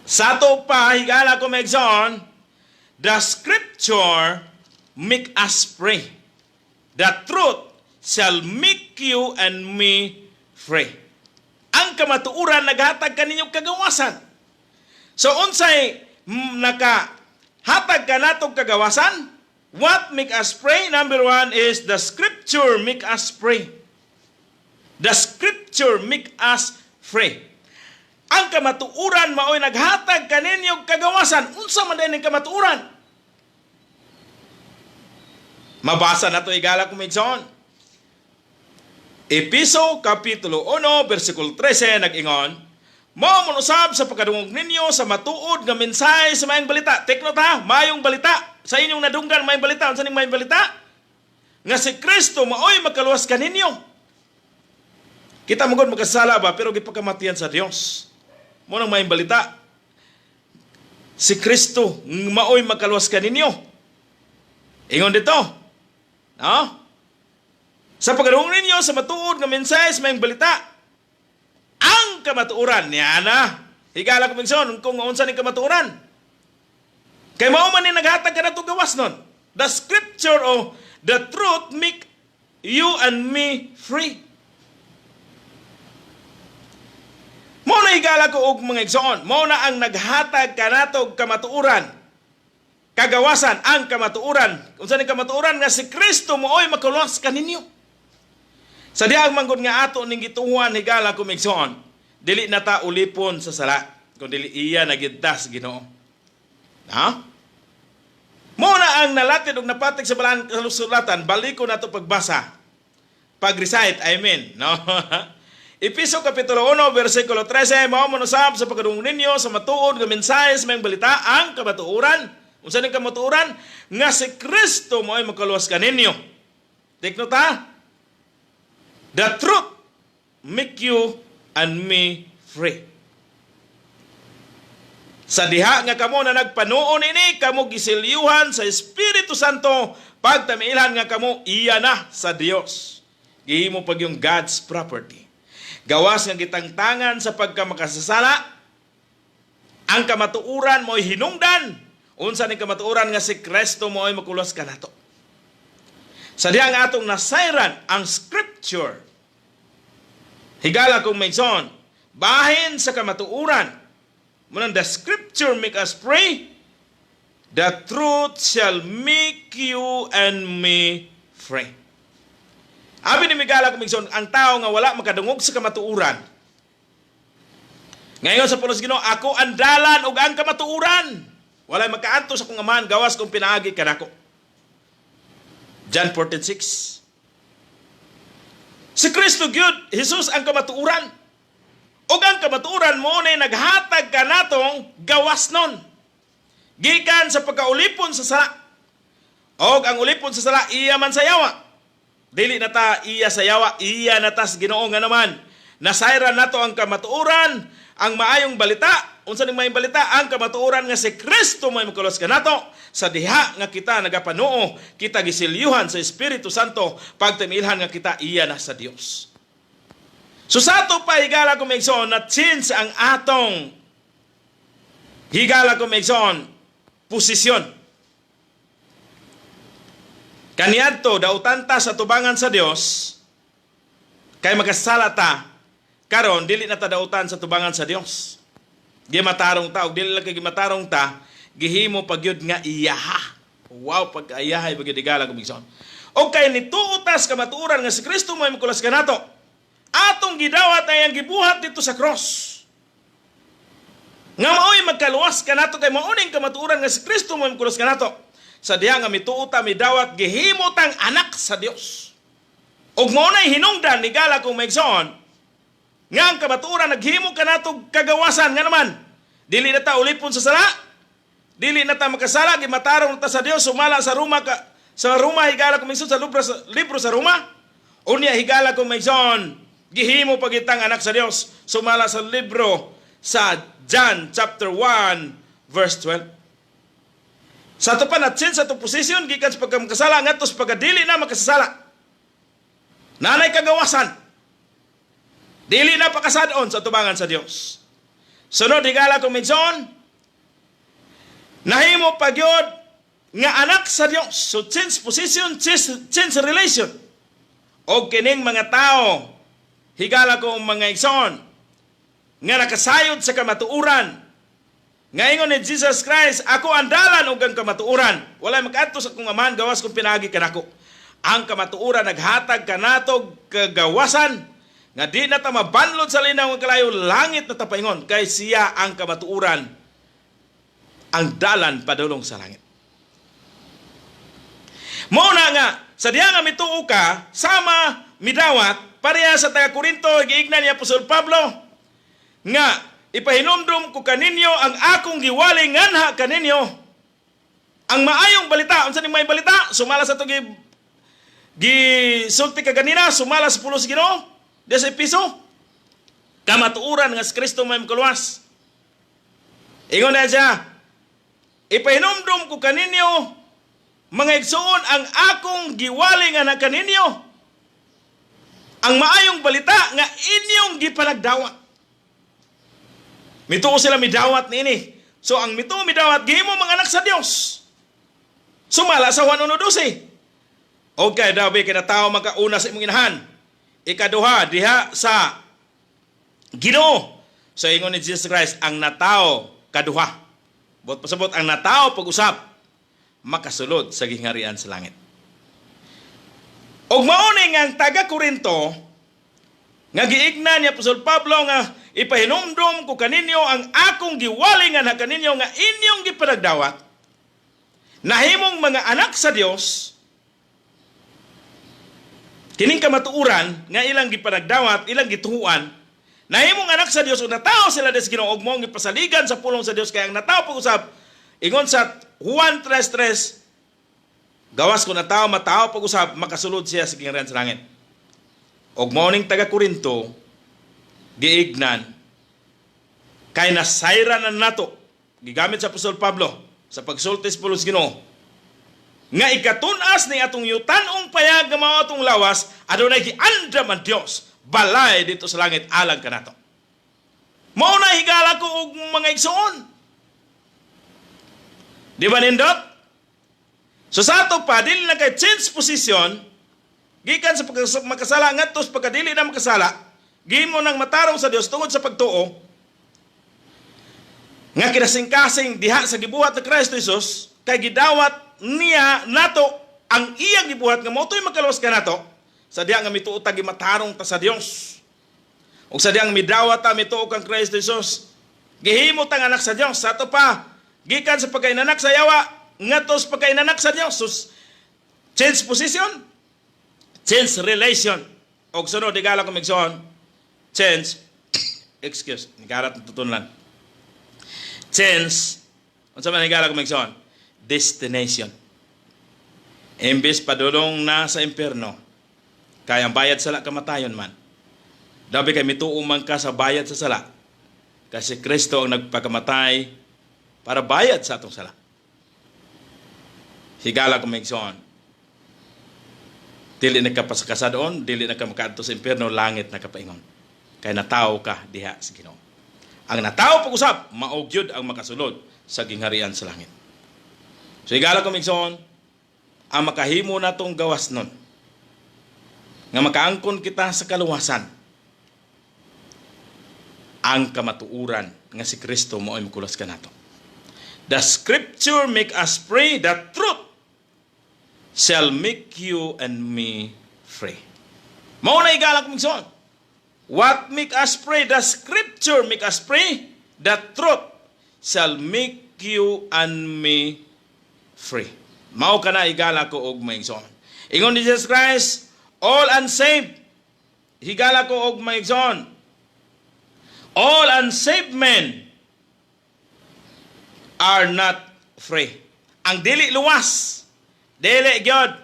Sa ato pa, higala ko megson, the scripture make us pray. The truth shall make you and me free. Ang kamatuoran naghatag kaninyo kagawasan. So unsay nakahatag kanatong kagawasan? What make us pray? Number one is the scripture make us pray. The scripture make us free. Ang kamatuoran maoy naghatag kaninyo kagawasan. Unsa man din ang kamatuoran? Mabasa na to, higala ko igsoon. Episo Kapitulo 1 versikulo 13 nag-ingon, "Mao man usab sa pagkadungog ninyo sa matuod nga mensahe sa maayong balita." Take note ha, maayong balita. Sa inyong nadunggan, maayong balita. Unsa ning maayong balita? Nga si Kristo maoy makaluwas kaninyo. Kita mo gud makasala ba, pero gipakamatian sa Dios. Mo nang maayong balita. Si Kristo maoy makaluwas kaninyo. Ingon dito. No? Sa pagkadungog ninyo sa matuod nga mensahe sa maayong balita, ang kamatuoran niya na. Higala ko igsoon kung unsa ni kamatuoran. Kay mao man ni naghatag kanato gawas nun. The scripture o the truth make you and me free. Mao na, higala ko og mga igsoon, mao na ang naghatag kanato og kamatuoran. Kagawasan ang kamatuoran. Unsa ni kamatuoran? Nga si Kristo maoy makaluwas kaninyo. Sa dihang manggod nga ato ning gituhuan, higala ko igsoon, dili na ta ulipon sa sala, kun dili iya na gyud ta sa Ginoo. Ha? Mo na ang nalatid og napatik sa balaan kasulatan, baliko na to pagbasa. Pag-recite, I mean, no? Episo Kapitulo 1, versikulo 13, "Mao man usab sa pagkadungog ninyo sa matuod nga mensahe sa maayong balita, ang kamatuoran." Unsa ning kamatuoran? Nga si Kristo mao'y makaluwas kaninyo. Take note ha. The truth make you and me free. Sa diha nga kamo na nagpanuo nini, kamo gisilyuhan sa Espiritu Santo, pagtamiilhan nga kamo iya na sa Dios. Gihimo pag yung God's property. Gawas nga gitangtangan sa pagkamakasasala, ang kamatuoran mo'y hinungdan. Unsa ni kamatuoran? Nga si Kristo mo'y makuluwas kanato. Sa diha nga atong nasayran ang scripture. Higala kong maigsoon, bahin sa kamatuoran, Munang the scripture make us free, the truth shall make you and me free. Abi ni higala kong maigsoon, ang tao nga wala makadungog sa kamatuoran. Ngayon sa pulos Ginoo, "Ako ang dalan ug ang kamatuoran. Walay makaadto sa akong Amahan gawas kung pinaagi kanako." John 14:6. Si Kristo gyud, Jesus ang kamatuoran. Ug ang kamatuoran mo na naghatag kanatong gawas nun. Gikan sa pagkaulipon sa sala. Og ang ulipon sa sala, iya man sa yawa. Dili na ta iya sa yawa, iya na ta sa Ginoo nga naman. Nasayran nato ang kamatuoran, ang maayong balita. Unsa ning maayong balita? Ang kamatuoran nga si Kristo may makaluwas kanato. Sa diha nga kita nagapanuo, kita gisilyuhan sa Espiritu Santo, pagtimilhan nga kita iya na sa Dios. So sa ato pa, higala ko maigsoon, na change ang atong, higala ko maigsoon, posisyon. Kaniadto dautan ta sa tubangan sa Dios kay makasala ta. Karon dili na ta dautan sa tubangan sa Dios. Gimatarong ta, ug dili lang kay gimatarong ta, gihimo pa gyud nga iyaha. Wow, pagkaiyahay pa gyud, higala ko maigsoon. Og kay nituo ta sa kamatuoran nga si Kristo mo makaluwas kanato. Atong gidawat ay ang gibuhat dito sa cross. Nga mao'y magkaluwas kanato kay mao ning kamatuoran nga si Kristo mo makaluwas kanato. Sa diha nga mituo ta, midawat, gihimo tang anak sa Dios. Ug mao na'y hinungdan, higala kong maigsoon, nga ang kamatuoran naghimo kanato kagawasan nga naman. Dili na ta ulipon sa sala, dili na ta makasala, gimatarong na ta sa Dios sumala sa Roma ka, sa Roma, higala kong maigsoon, sa libro sa Roma. Unya, higala kong maigsoon, gihimo pa kitang anak sa Dios sumala sa libro sa John chapter 1 verse 12. Sa ato pa na change sa ato position gikan sa pagkamakasala ngadto sa pagkadili na makasasala. Nanay kagawasan. Dili na pakasadon sa tubangan sa Dios. Sunod, higala kong maigsoon, nahimo pagyod nga anak sa Dios. So change position, change relation. O kining mga tao, higala ko mga igsoon, nga nakasayod sa kamatuoran. Nga ingon ni Jesus Christ, "Ako ang dalan ug ang kamatuoran. Walay makaadto sa akong Amahan gawas kung pinaagi kanako." Ang kamatuoran naghatag kanatog kagawasan nga di na ta mabanlod sa linaw nga kalayo, langit na ta paingon kay siya ang kamatuoran, ang dalan padulong sa langit. Mao na nga sa diha nga mituo ka sama midawat pareha sa taga Korinto, giignan ni Apostol Pablo nga "Ipahinumdum ko kaninyo ang akong giwali nganha kaninyo, ang maayong balita." Unsa ning maayong balita? Sumala sa to gisulti kaganina, sumala sa pulos Ginoo diya sa Epeso, kamatuoran nga si Kristo may makaluwas. Ingon na siya, "Ipahinumdum ko kaninyo, mga igsoon, ang akong giwali nga kaninyo, ang maayong balita nga inyong gipanagdawat." Mituo sila, midawat niini. So ang mituo midawat, gihimo mga anak sa Dios. Sumala sa Juan 1:12. Okay, daw kay tao makauna sa imong inahan. Ikaduha diha sa Ginoo. So ingon ni Jesus Christ, ang natao kaduha. Buot pasabot, ang natao pag-usap makasulod sa gingharian sa langit. Og mao ni nga ang taga Korinto nga giigna ni Apostol Pablo nga "Ipahinumdum ko kaninyo ang akong giwali nga kaninyo nga inyong gipanagdawat," nahimong mga anak sa Dios. Kining kamatuoran nga ilang gipanagdawat, ilang gituhuan, nahimong anak sa Dios ug natao sila des Ginoo ug mao gipasaligan sa pulong sa Dios kay ang natao pag-usab, ingon sa Juan 3:3, gawas kung natao matao pag-usab makasulod siya sa gingharian sa langit. Og mao ning taga Korinto giignan kay nasayran na nato. Gigamit sa Apostol Pablo sa pagsulti sa pulong sa Ginoo nga ikatun-as ni atong yutanong payag nga mao atong lawas, adunay giandam ang Dios balay didto sa langit alang kanato. Mao na, higala ko og mga igsoon. Di ba nindot? So sa ato pa, dili na kay change position gikan sa makasala ngadto sa pagkadili na makasala, gihimo nang matarong sa Dios tungod sa pagtuo nga kinasingkasing diha sa gibuhat ni Kristo Jesus, kay gidawat niya nato ang iyang gibuhat nga mao to'y makaluwas kanato sa diha nga mituo ta, gimatarong ta sa Dios. Ug sa diha nga midawat ta, mituo kang Kristo Jesus, gihimo tang anak sa Dios. Sa ato pa, gikan sa pagkainanak sa yawa ngadto sa pagkainanak sa Dios. So, change position, change relation. Og sunod, higala ko migsoon, change, excuse, nigarat ng tutunlan. Change, unsa man, higala ko migsoon? Destination. Imbes padulong na sa impierno, kay ang bayad sala kamatayon man. Dabi kay mituo man ka sa bayad sa sala, kasi Kristo ang nagpakamatay para bayad sa atong sala. Higala ko migsoon, dili na ka pasakasadon, dili na ka makaadto sa impierno, langit na ka paingon. Kay natawo ka diha sa Ginoo. Ang natawo pag-usab, mao gyud ang makasulod sa gingharian sa langit. So higala ko migsoon, ang makahimo natong gawas nun, nga makaangkon kita sa kaluwasan, ang kamatuuran nga si Kristo mao ay mokuluwas kanato. The scripture make us free, the truth shall make you and me free. Mao na, higala ko migsoon. What make us free? The scripture make us free. The truth shall make you and me free. Mao kana, higala ko og maigsoon. Ingon ni Jesus Christ, all unsaved. Higala ko og maigsoon. All unsaved men are not free. Ang dili luwas, dili gyud.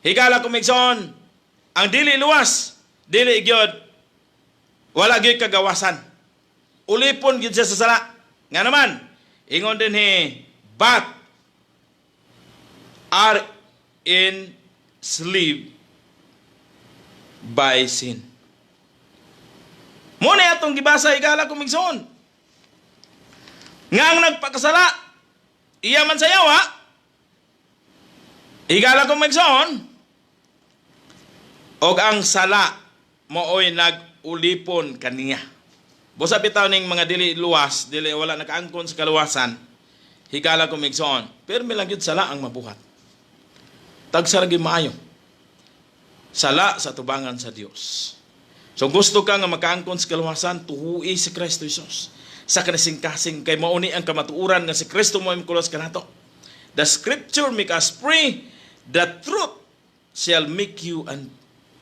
Higala ko migsoon, ang dili luwas, dili gyud, wala gyud kagawasan. Ulipon gyud siya sa sala. Nga naman, ingon dinhi, but are enslaved by sin. Mao na atong gibasa, higala ko migsoon. Nga ang nagpakasala, iya man sa yawa, higala ko migsoon, og ang sala maoy nag-ulipon kaniya. Busa bitaw ning mga dili luwas, dili wala nakaangkon sa kaluwasan, higala ko migsoon, pirmi lang gyud sala ang mabuhat. Tagsa ra gyud maayo. Sala sa tubangan sa Dios. So gusto ka nga makaangkon sa kaluwasan, tuhui si Kristo Jesus. Sa kasing-kasing kay mao ni ang kamatuoran nga si Kristo mo ang mokuluwas kanato. The scripture make us free, the truth shall make you and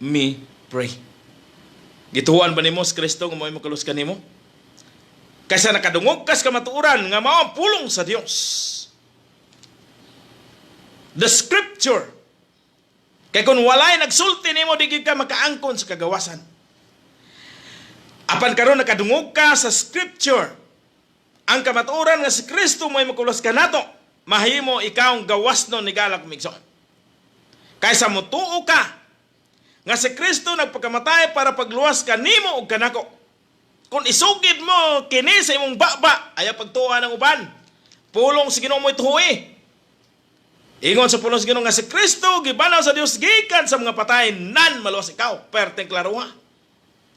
me free. Gituohan ba nimo si Kristo nga mao mokuluwas kanimo? Kaysa nakadungog kas kamatuoran nga mao ang pulong sa Dios. The scripture. Kay kung walay nagsulti nimo, di gyud ka makaangkon sa kagawasan. Apan karon nakadungog ka sa scripture. Ang kamatuoran nga si Kristo mo'y mokuluwas kanato, mahimo ikaw ang gawas nun, higala ko migsoon. Kaysa motuo ka nga si Kristo nagpakamatay para pagluwas kanimo ug kanako. Kung isugid mo kini sa imong baba, ayaw pagtuo ng uban. Pulong sa Ginoo mo'y tuhui. Ingon sa pulong sa Ginoo nga si Kristo gibanaw sa Dios gikan sa mga patay, nan maluwas ikaw. Perteng klaruha.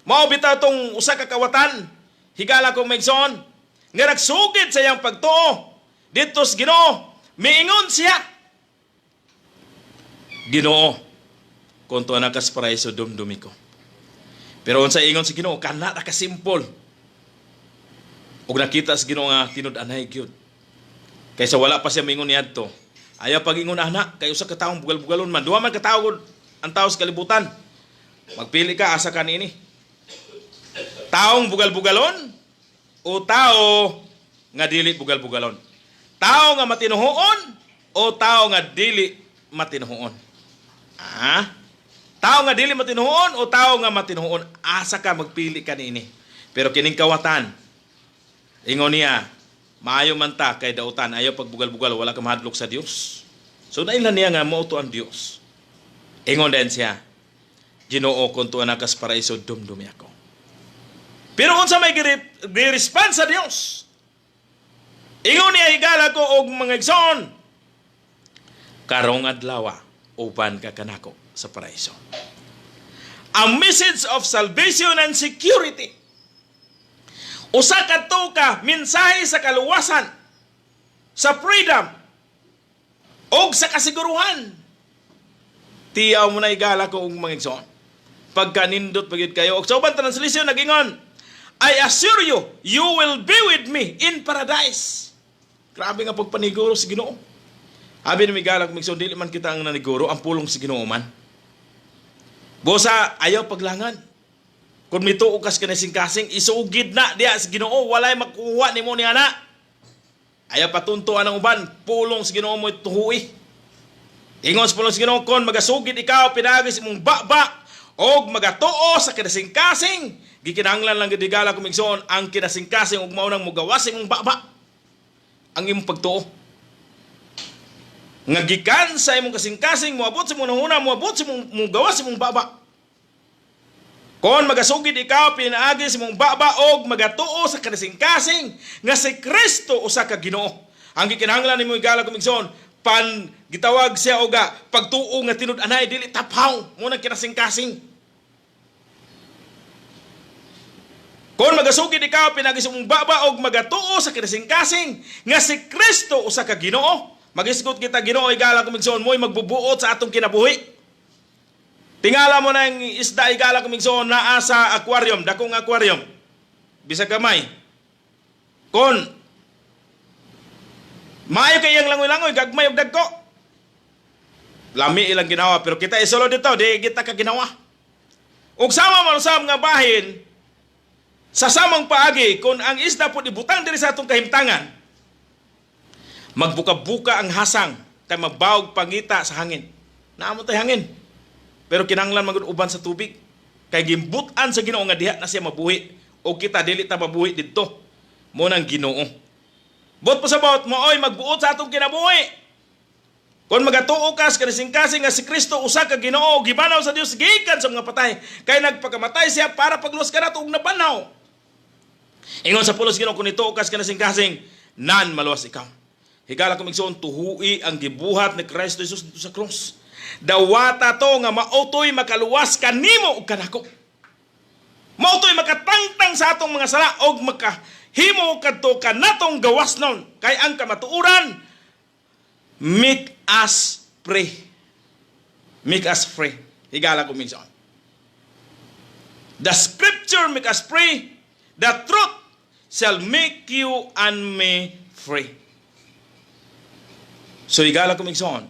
Mao bitaw tong usa ka kawatan, higala kong maigsoon, nga nagsugid sa iyang pagtuo didto sa Ginoo. Miingon siya, "Ginoo, kung tuwa na kas paraiso, dumdumi ko." Pero unsa ingon sa Ginoo? Kana ra ka simple. Ug nakita sa Ginoo nga tinud-anay gyud. Kaysa wala pa siya mingon niadto. Ayaw pag-ingon ana kay usa ka taong bugal-bugalon man. Duha man ka tawo ang tao sa kalibutan. Magpili ka, asa ka niini? Taong bugal-bugalon o tao nga dili bugal-bugalon? Tao nga matinuhoon o tao nga dili matinuhoon? Ah? Tao nga dili matinuhoon o tao nga matinuhoon? Asa ka magpili ka niini? Pero kining kawatan, ingon niya, Maayo man ta kay dautan, ayaw pagbugal-bugal, wala ka mahadlok sa Dios. So naila niya nga mao to ang Dios. Ingon din siya, "Ginoo, kung tuwa na kas paraiso, dumdumi ako." Pero unsa may gi-response sa Dios? Ingon niya, "Higala ko og mga igsoon, karong adlaw uban ka kanako sa paraiso." A message of salvation and security. Usa ka to ka mensahe sa kaluwasan, sa freedom, og sa kasiguruhan. Tiyaw mo na, higala ko og mga igsoon. Pagkanindot pagid kayo. Og sa uban translation nagingon, "I assure you, you will be with me in paradise." Grabe nga pagpaniguro sa Ginoo. Abi ni higala kong igsoon, dili man kita ang naniguro, ang pulong sa Ginoo man. Busa, ayaw paglangan. Kung mituo kas kasing-kasing, isugid na diya sa Ginoo, walay makuha nimo ni ana. Ayaw patunto ang uban, pulong sa Ginoo mo tuhui. Ingon sa pulong sa Ginoo, kon magasugid ikaw pinaagi sa imong baba og magatuo sa kinasingkasing, gikinahanglan lang gid, higala kong igsoon, ang kinasingkasing ug mao nang mugawas sa imong baba ang imong pagtuo. Nga gikan sa imong kasingkasing moabot sa imong hunahuna, moabot sa imong mugawas sa imong baba. Kon magasugid ikaw pinaagi sa imong baba og magatuo sa kasingkasing nga si Kristo usa ka Ginoo. Ang gikinahanglan nimo, higala kong igsoon, pan gitawag siya oga pagtuo nga tinud-anay, dili taphaw mo nang kinasingkasing. Kon magasugid ikaw pinaagi sa imong baba og magatuo sa kinasingkasing nga si Kristo usa ka Ginoo, magisgot kita Ginoo, higala kong igsoon, mo'y magbubuot sa atong kinabuhi. Tingala mo na ang isda, higala kong igsoon, naa sa aquarium, dakong aquarium. Bisag gamay. Kon maayo kay iyang langoy-langoy, gagmay og dagko. Lami ilang ginawa, pero kita isolo dito, di kita ka ginawa. Ug sama man usab nga bahin, sa samang paagi, kung ang isda po ibutang diri sa atong kahimtangan, magbuka-buka ang hasang kay mabawog pangita sa hangin. Naamo tay hangin. Pero kinahanglan magud uban sa tubig. Kay gimbutan sa Ginoo nga diha na siya mabuhi o kita dili ta mabuhi didto. Mo nang Ginoo. Bot pasabot mooy magbuot sa atong kinabuhi. Kung magatuo ka sa kasing-kasing nga si Kristo usa ka Ginoo, gibanaw sa Dios gikan sa mga patay, kay nagpakamatay siya para pagluwas kanato ug nabanhaw. Ingon sa pulong Ginoo, kung nituo ka sa kasing-kasing, nan maluwas ikaw. Higala kong igsoon, tuhui ang gibuhat ni Kristo Jesus dito sa krus. Dawata to nga mautoy makaluwas kanimo ug kanako. Mautoy makatangtang sa atong mga sala og makahimo kadto kanatong gawas nun. Kay ang kamatuoran make us free. Make us free. Higala ko minsan. The scripture make us free. The truth shall make you and me free. So higala ko minsan,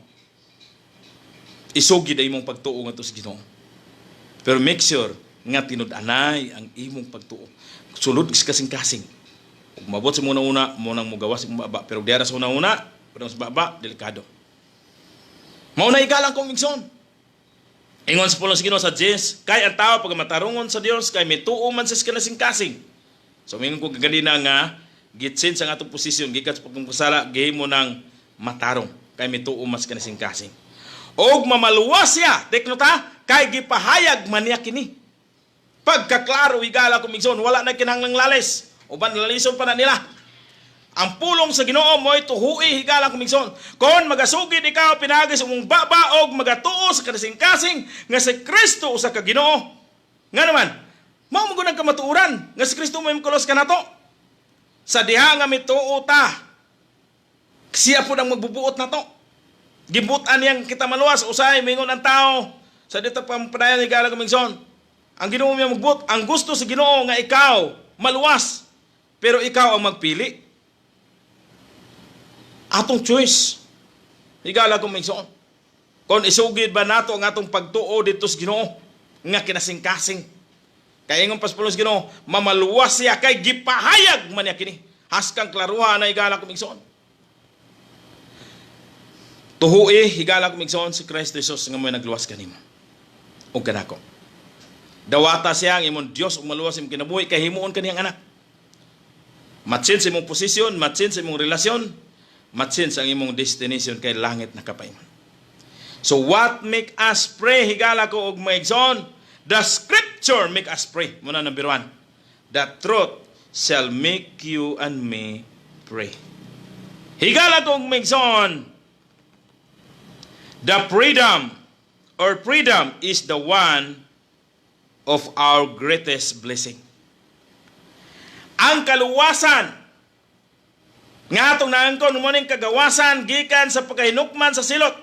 isugid ang imong pagtuo ngadto sa Ginoo. Pero make sure nga tinud-anay ang imong pagtuo. Sulod sa kasing-kasing. Ug mabot sa muna una, mo nang mugawas sa baba. Pero diara sa una-una, pero sa baba, delikado. Mao na, igalang kong igsoon. Ingon sa pulong sa Ginoo sa Diyos, kay ang tao pag matarungon sa Dios kay mituo man sa kasing-kasing. So mingon ko kaganina nga gitsin sa atong posisyon gikan sa pagpasala, gihimo ng matarong kay mituo man sa kasing-kasing. Og mamaluwas siya, take nota, kay gipahayag man niya kini. Pagkaklaro, higala kong igsoon, wala na kinahanglang lalis. Uban lalison pa na nila. Ang pulong sa Ginoo mo'y tuhui, higala kong igsoon. Kon magasugid ikaw pinaagi sa imong baba og magatuo sa kasing-kasing nga si Kristo usa ka Ginoo. Nga naman, mao mo ang kamatuoran nga si Kristo mo'y makaluwas kanato. Sa diha nga mituo ta, siya po ang magbubuot na to. Gibutan niyang kita maluwas, usay mingon ang tao sa dito padayon, higala kong igsoon. Ang Ginoo miya magbuot, ang gusto sa Ginoo nga ikaw maluwas. Pero ikaw ang magpili. Atong choice. Higala kong igsoon. Kung isugid ba nato ang atong pagtuo dito sa Ginoo nga kinasingkasing. Kay ingon pas pulong sa Ginoo, mamaluwas siya kay gipahayag man niya kini. Haskang klaruha na, higala kong igsoon. Tuhui, higala kong igsoon, si Kristo Jesus nga mo'y nagluwas kanimo ug kanako. Dawata siya ang imong Dios ug maluwas imong kinabuhi kay himuon kaniyang anak. Ma-change imong posisyon, ma-change imong relasyon, ma-change ang imong destination kay langit na kapaingon. So what make us pray, higala ko og mga igsoon? The scripture make us pray. Muna number 1. The truth shall make you and me pray. Higala ko og mga igsoon, the freedom or freedom is the one of our greatest blessing. Ang kaluwasan nga atong naangkon mo ning kagawasan gikan sa pagkahinukman sa silot.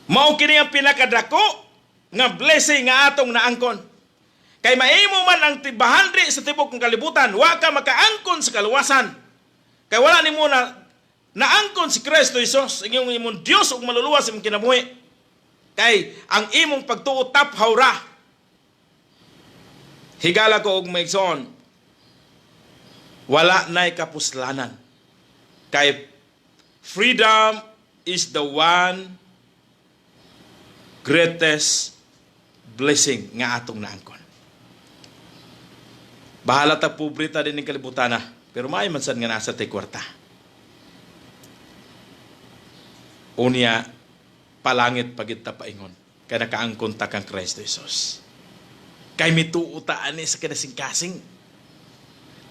Mao kini ang pinakadako nga blessing nga atong naangkon. Kay maimo man ang tibahandri sa tibok ng kalibutan, wa ka makaangkon sa kaluwasan. Kay wala nimo na naangkon si Kristo Jesus, inyong imong Dios ug maluluwas imong kinabuhi. Kay ang imong pagtuo taphaw ra. Higala ko og maigsoon, wala na'y kapuslanan. Kay freedom is the one greatest blessing nga atong naangkon. Bahala ta pobre ta din ng kalibutan na, pero maay man sad nga nasa tay kwarta. Unya, palangit pagid ta paingon, kay nakaangkon ta kang Kristo Jesus. Kay mituo ta ani sa kinasingkasing.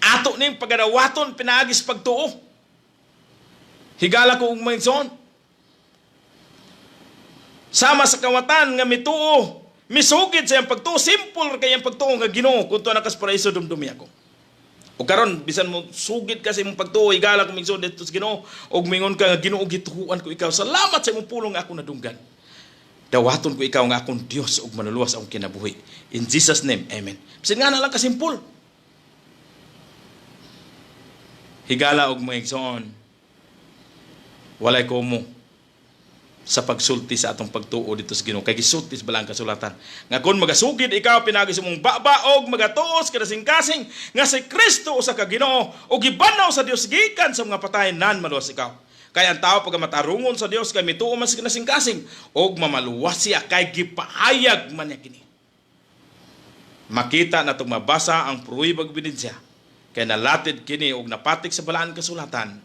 Ato ning pagadawaton pinaagis pagtuo. Higala ko og maigsoon. Sama sa kawatan nga mituo, misugid sa iyang pagtuo, simple kay iyang pagtuo nga Ginoo kun tuwa na kas paraiso dumdumi ako. O karon bisan mo sugid ka sa imong pagtuo, higala ko migsoon didto sa Ginoo og mingon ka nga Ginoo gituohan ko ikaw. Salamat sa imong pulong nga ako nadunggan. Dawaton ko ikaw nga akong Dios ug manuluwas akong kinabuhi. In Jesus name, amen. Bisan nga na lang kasimpol. Higala og mga igsoon, walay komo sa pagsulti sa atong pagtuo dito sa Ginoo. Kay gisulti sa balang kasulatan nga kung magasugid ikaw pinagi sa imong baba og magatuos kadasing-kasing nga si Kristo usa ka Ginoo ug gibanaw sa Dios gikan sa mga patay, nan maluwas ikaw. Kay ang tao pag matarungon sa Dios kay mituo man sa kinasing-kasing og mamaluwas siya kay gipahayag man niya kini. Makita natong mabasa ang pruweba ug ebidensya kay nalatid kini og napatik sa balaan kasulatan.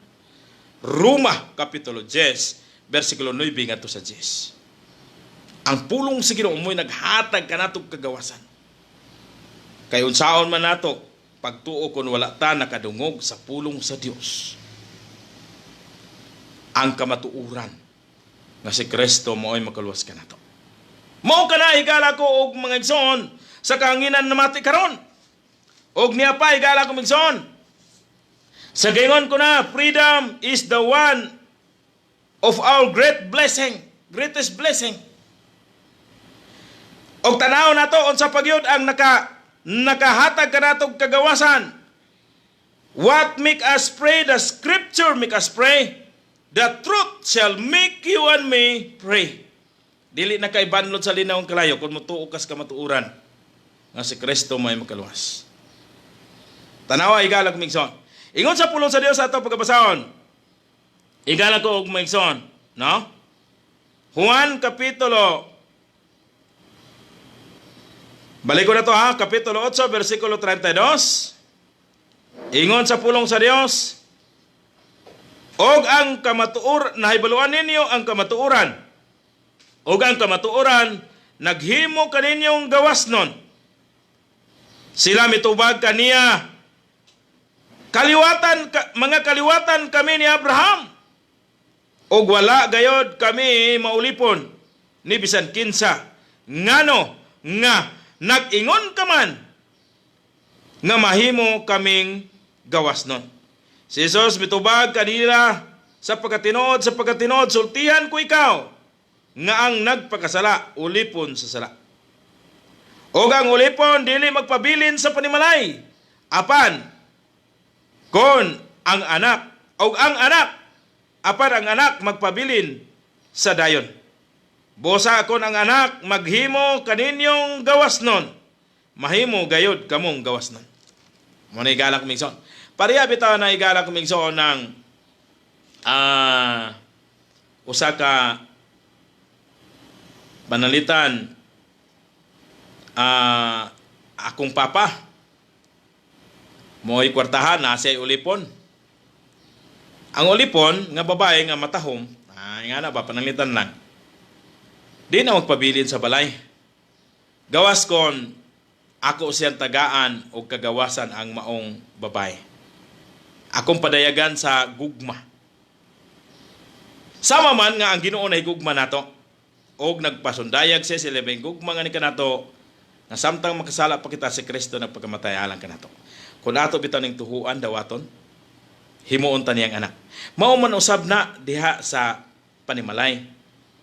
Roma kapitulo 10 versikulo 9 ngadto sa 10. Ang pulong sa Ginoo mo'y naghatag kanatong kagawasan. Kay unsaon man nato pagtuo kon wala ta nakadungog sa pulong sa Dios. Ang kamatuoran nga si Kristo mao'y makaluwas kanato. Mao kana, higala ko og mga igsoon, sa kahanginan namati karon. Og niya pa, higala ko igsoon. Sa gayon ko na, freedom is the one of our great blessing, greatest blessing. Og tanaw nato unsa pagyud ang nakahatag kanatog kagawasan. What make us pray? The scripture make us pray. The truth shall make you and me pray. Dili na kay banlod sa linawng kalayo kung mutuo kas kamatuoran nga si Kristo may makaluwas. Tanawa, higala ko migsoon. Ingon sa pulong sa Dios ato pagkabasahon. Higala ko og migsoon, no? Juan kapitulo. Balik ko na to ha, kapitulo 8, versikulo 32. Ingon sa pulong sa Dios, og ang kamatuor, nahibaluan ninyo ang kamatuoran. Og ang kamatuoran, naghimo kaninyong gawas nun. Sila mitubag kaniya, kaliwatan, mga kaliwatan kami ni Abraham. Og wala gayod kami maulipon ni bisan kinsa. Ngano nga nag-ingon ka man nga mahimo kaming gawas nun? Si Jesus mitubag kanila, sa pagkatinood, sultihan ko ikaw, nga ang nagpakasala, ulipon sa sala. Og ang ulipon, dili magpabilin sa panimalay. Apan, kon ang anak, og ang anak, apan ang anak magpabilin sa dayon. Busa kon ang anak maghimo kaninyong gawas nun, mahimo gayod kamong gawas nun. Mo na igalak migsoon. Pareha bitaw na igalak migsoon ng usa ka panalitan, akong papa. Mo'y kwartahan na siya ulipon. Ang ulipon nga babae nga matahom, ay nga na ba, pananglitan lang. Di na magpabilin sa balay. Gawas kon ako siyang tagaan o kagawasan ang maong babae. Akong padayagan sa gugma. Sama man nga ang Ginoo na higugma nato og nagpasundayag siya sa labing gugma nga ni kanato nga samtang makasala pa kita si Kristo nagpakamatay alang kanato. Kung ato bitaw ning tuhuan dawaton, himuon ta niyang anak. Mao man usab na diha sa panimalay.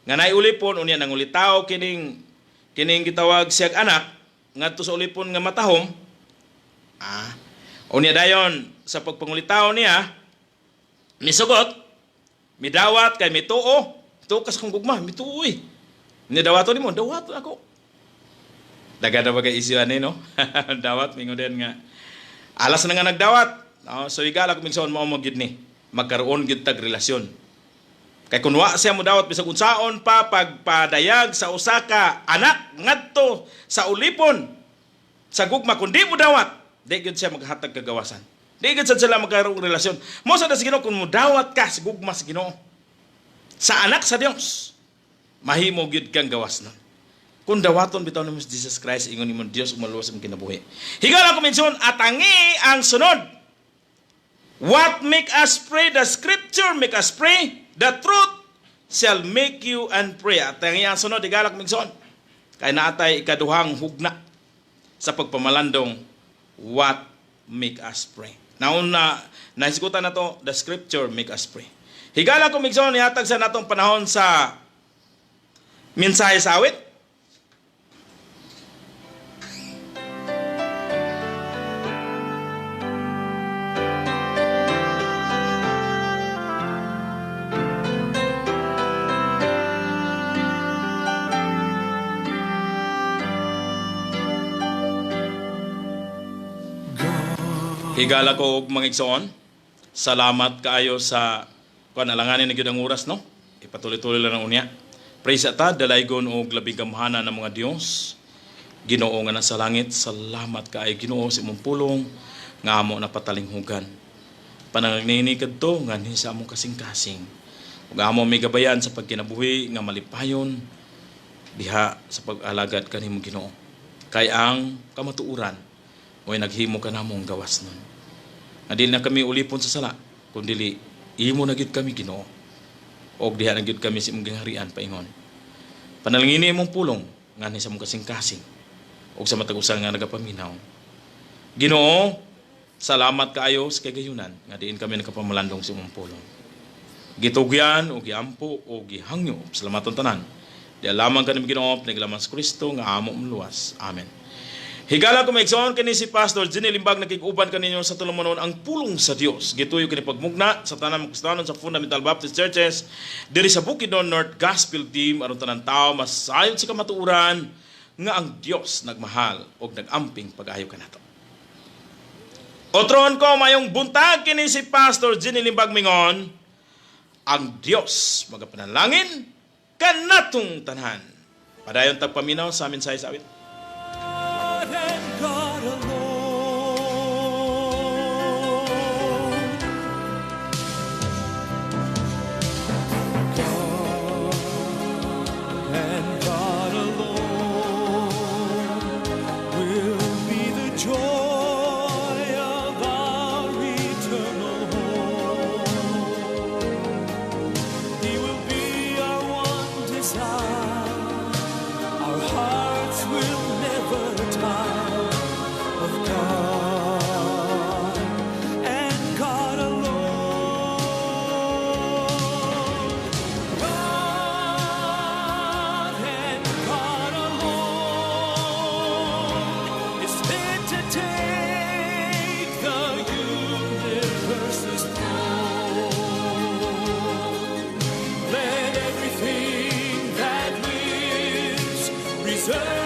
Nga naay ulipon unya nang ulitaw kining kining gitawag siyag anak ngadto sa ulipon nga matahom. Unya dayon sa pagpangulitaw niya misugot, midawat kay mituo, tukas kong gugma, mituo eh. Ni dawaton nimo, dawaton ako. Daga na bagay isyu ani no? Dawat mingon din nga alas na nga nagdawat. No, so higala kung minsan mao mo gyud ni magkaroon gyud tag relasyon. Kay kun wa siya mo dawat bisag unsaon pa pagpadayag sa usa ka anak ngadto sa ulipon sa gugma kun di mo dawat, di gyud siya maghatag kagawasan. Di gyud sad sila magkaroon relasyon. Mo sa sa Ginoo kun mo dawat ka sa gugma sa Ginoo sa anak sa Dios, mahimo gyud kang gawas nun. Kung dawaton bitaw nimo si Jesus Christ, ingon nimo Dios umaluwas ang kinabuhi. Higala ko minson atangi ang sunod. What make us pray? The scripture make us pray. The truth shall make you and pray. Atangi ang sunod, higala ko minson. Kay naatay ikaduhang hugna sa pagpamalandong what make us pray. Nauna, nahisgutan na to, the scripture make us pray. Higala ko minson, ihatag sa natong panahon sa mensahe sa awit. Higala ko og mga igsoon. Salamat kaayo sa kuan alanganin na gyud ang oras no. Ipatuloy-tuloy lang ang unya. Praise ata dalaygon og labing gamhanan ng mga Dios. Ginoo nga nasa langit, salamat kaayo Ginoo sa imong pulong nga amo napatalinghugan. Panangini kadto nganhi sa among kasing-kasing. Ug amo may gabayan sa pagkinabuhi nga malipayon diha sa pag-alagad kanimo Ginoo. Kay ang kamatuoran mo'y naghimo ka namong gawas nun. Nga dili na kami ulipon sa sala, kun dili imo na gyud kami Ginoo. Og diha na gyud kami sa imong gingharian paingon. Panalangini imong pulong nganhi sa among kasing-kasing og sa matag usa nga nagapaminaw. Ginoo, salamat kaayo sa kagayunan nga diin kami nakapamalandong sa imong pulong. Gitugyan o giampo o gihangyo salamaton tanan. Di lamang kanimo Ginoo, pinaglaman sa Kristo nga amo maluwas. Amen. Higala ko maigsoon kini si Pastor Jenny Limbag nakig-uban kaninyo sa tulumanon ang pulong sa Dios. Gituyo kini pagmugna sa tanang Kristiyanon sa Fundamental Baptist Churches diri sa Bukidnon North Gospel Team aron tanan tawo masayod sa kamatuoran nga ang Dios nagmahal og nagamping pag-ayo kanato. Otron ko mayong buntag kini si Pastor Jenny Limbag mingon ang Dios magapanalangin kanatong tanan. Padayon tagpaminaw sa amin sa awit. And God alone. God and God alone will be the joy of our eternal home. He will be our one desire. Our hearts will never tire of God and God alone. God and God alone is fit to take the universe's throne. Let everything that lives reserve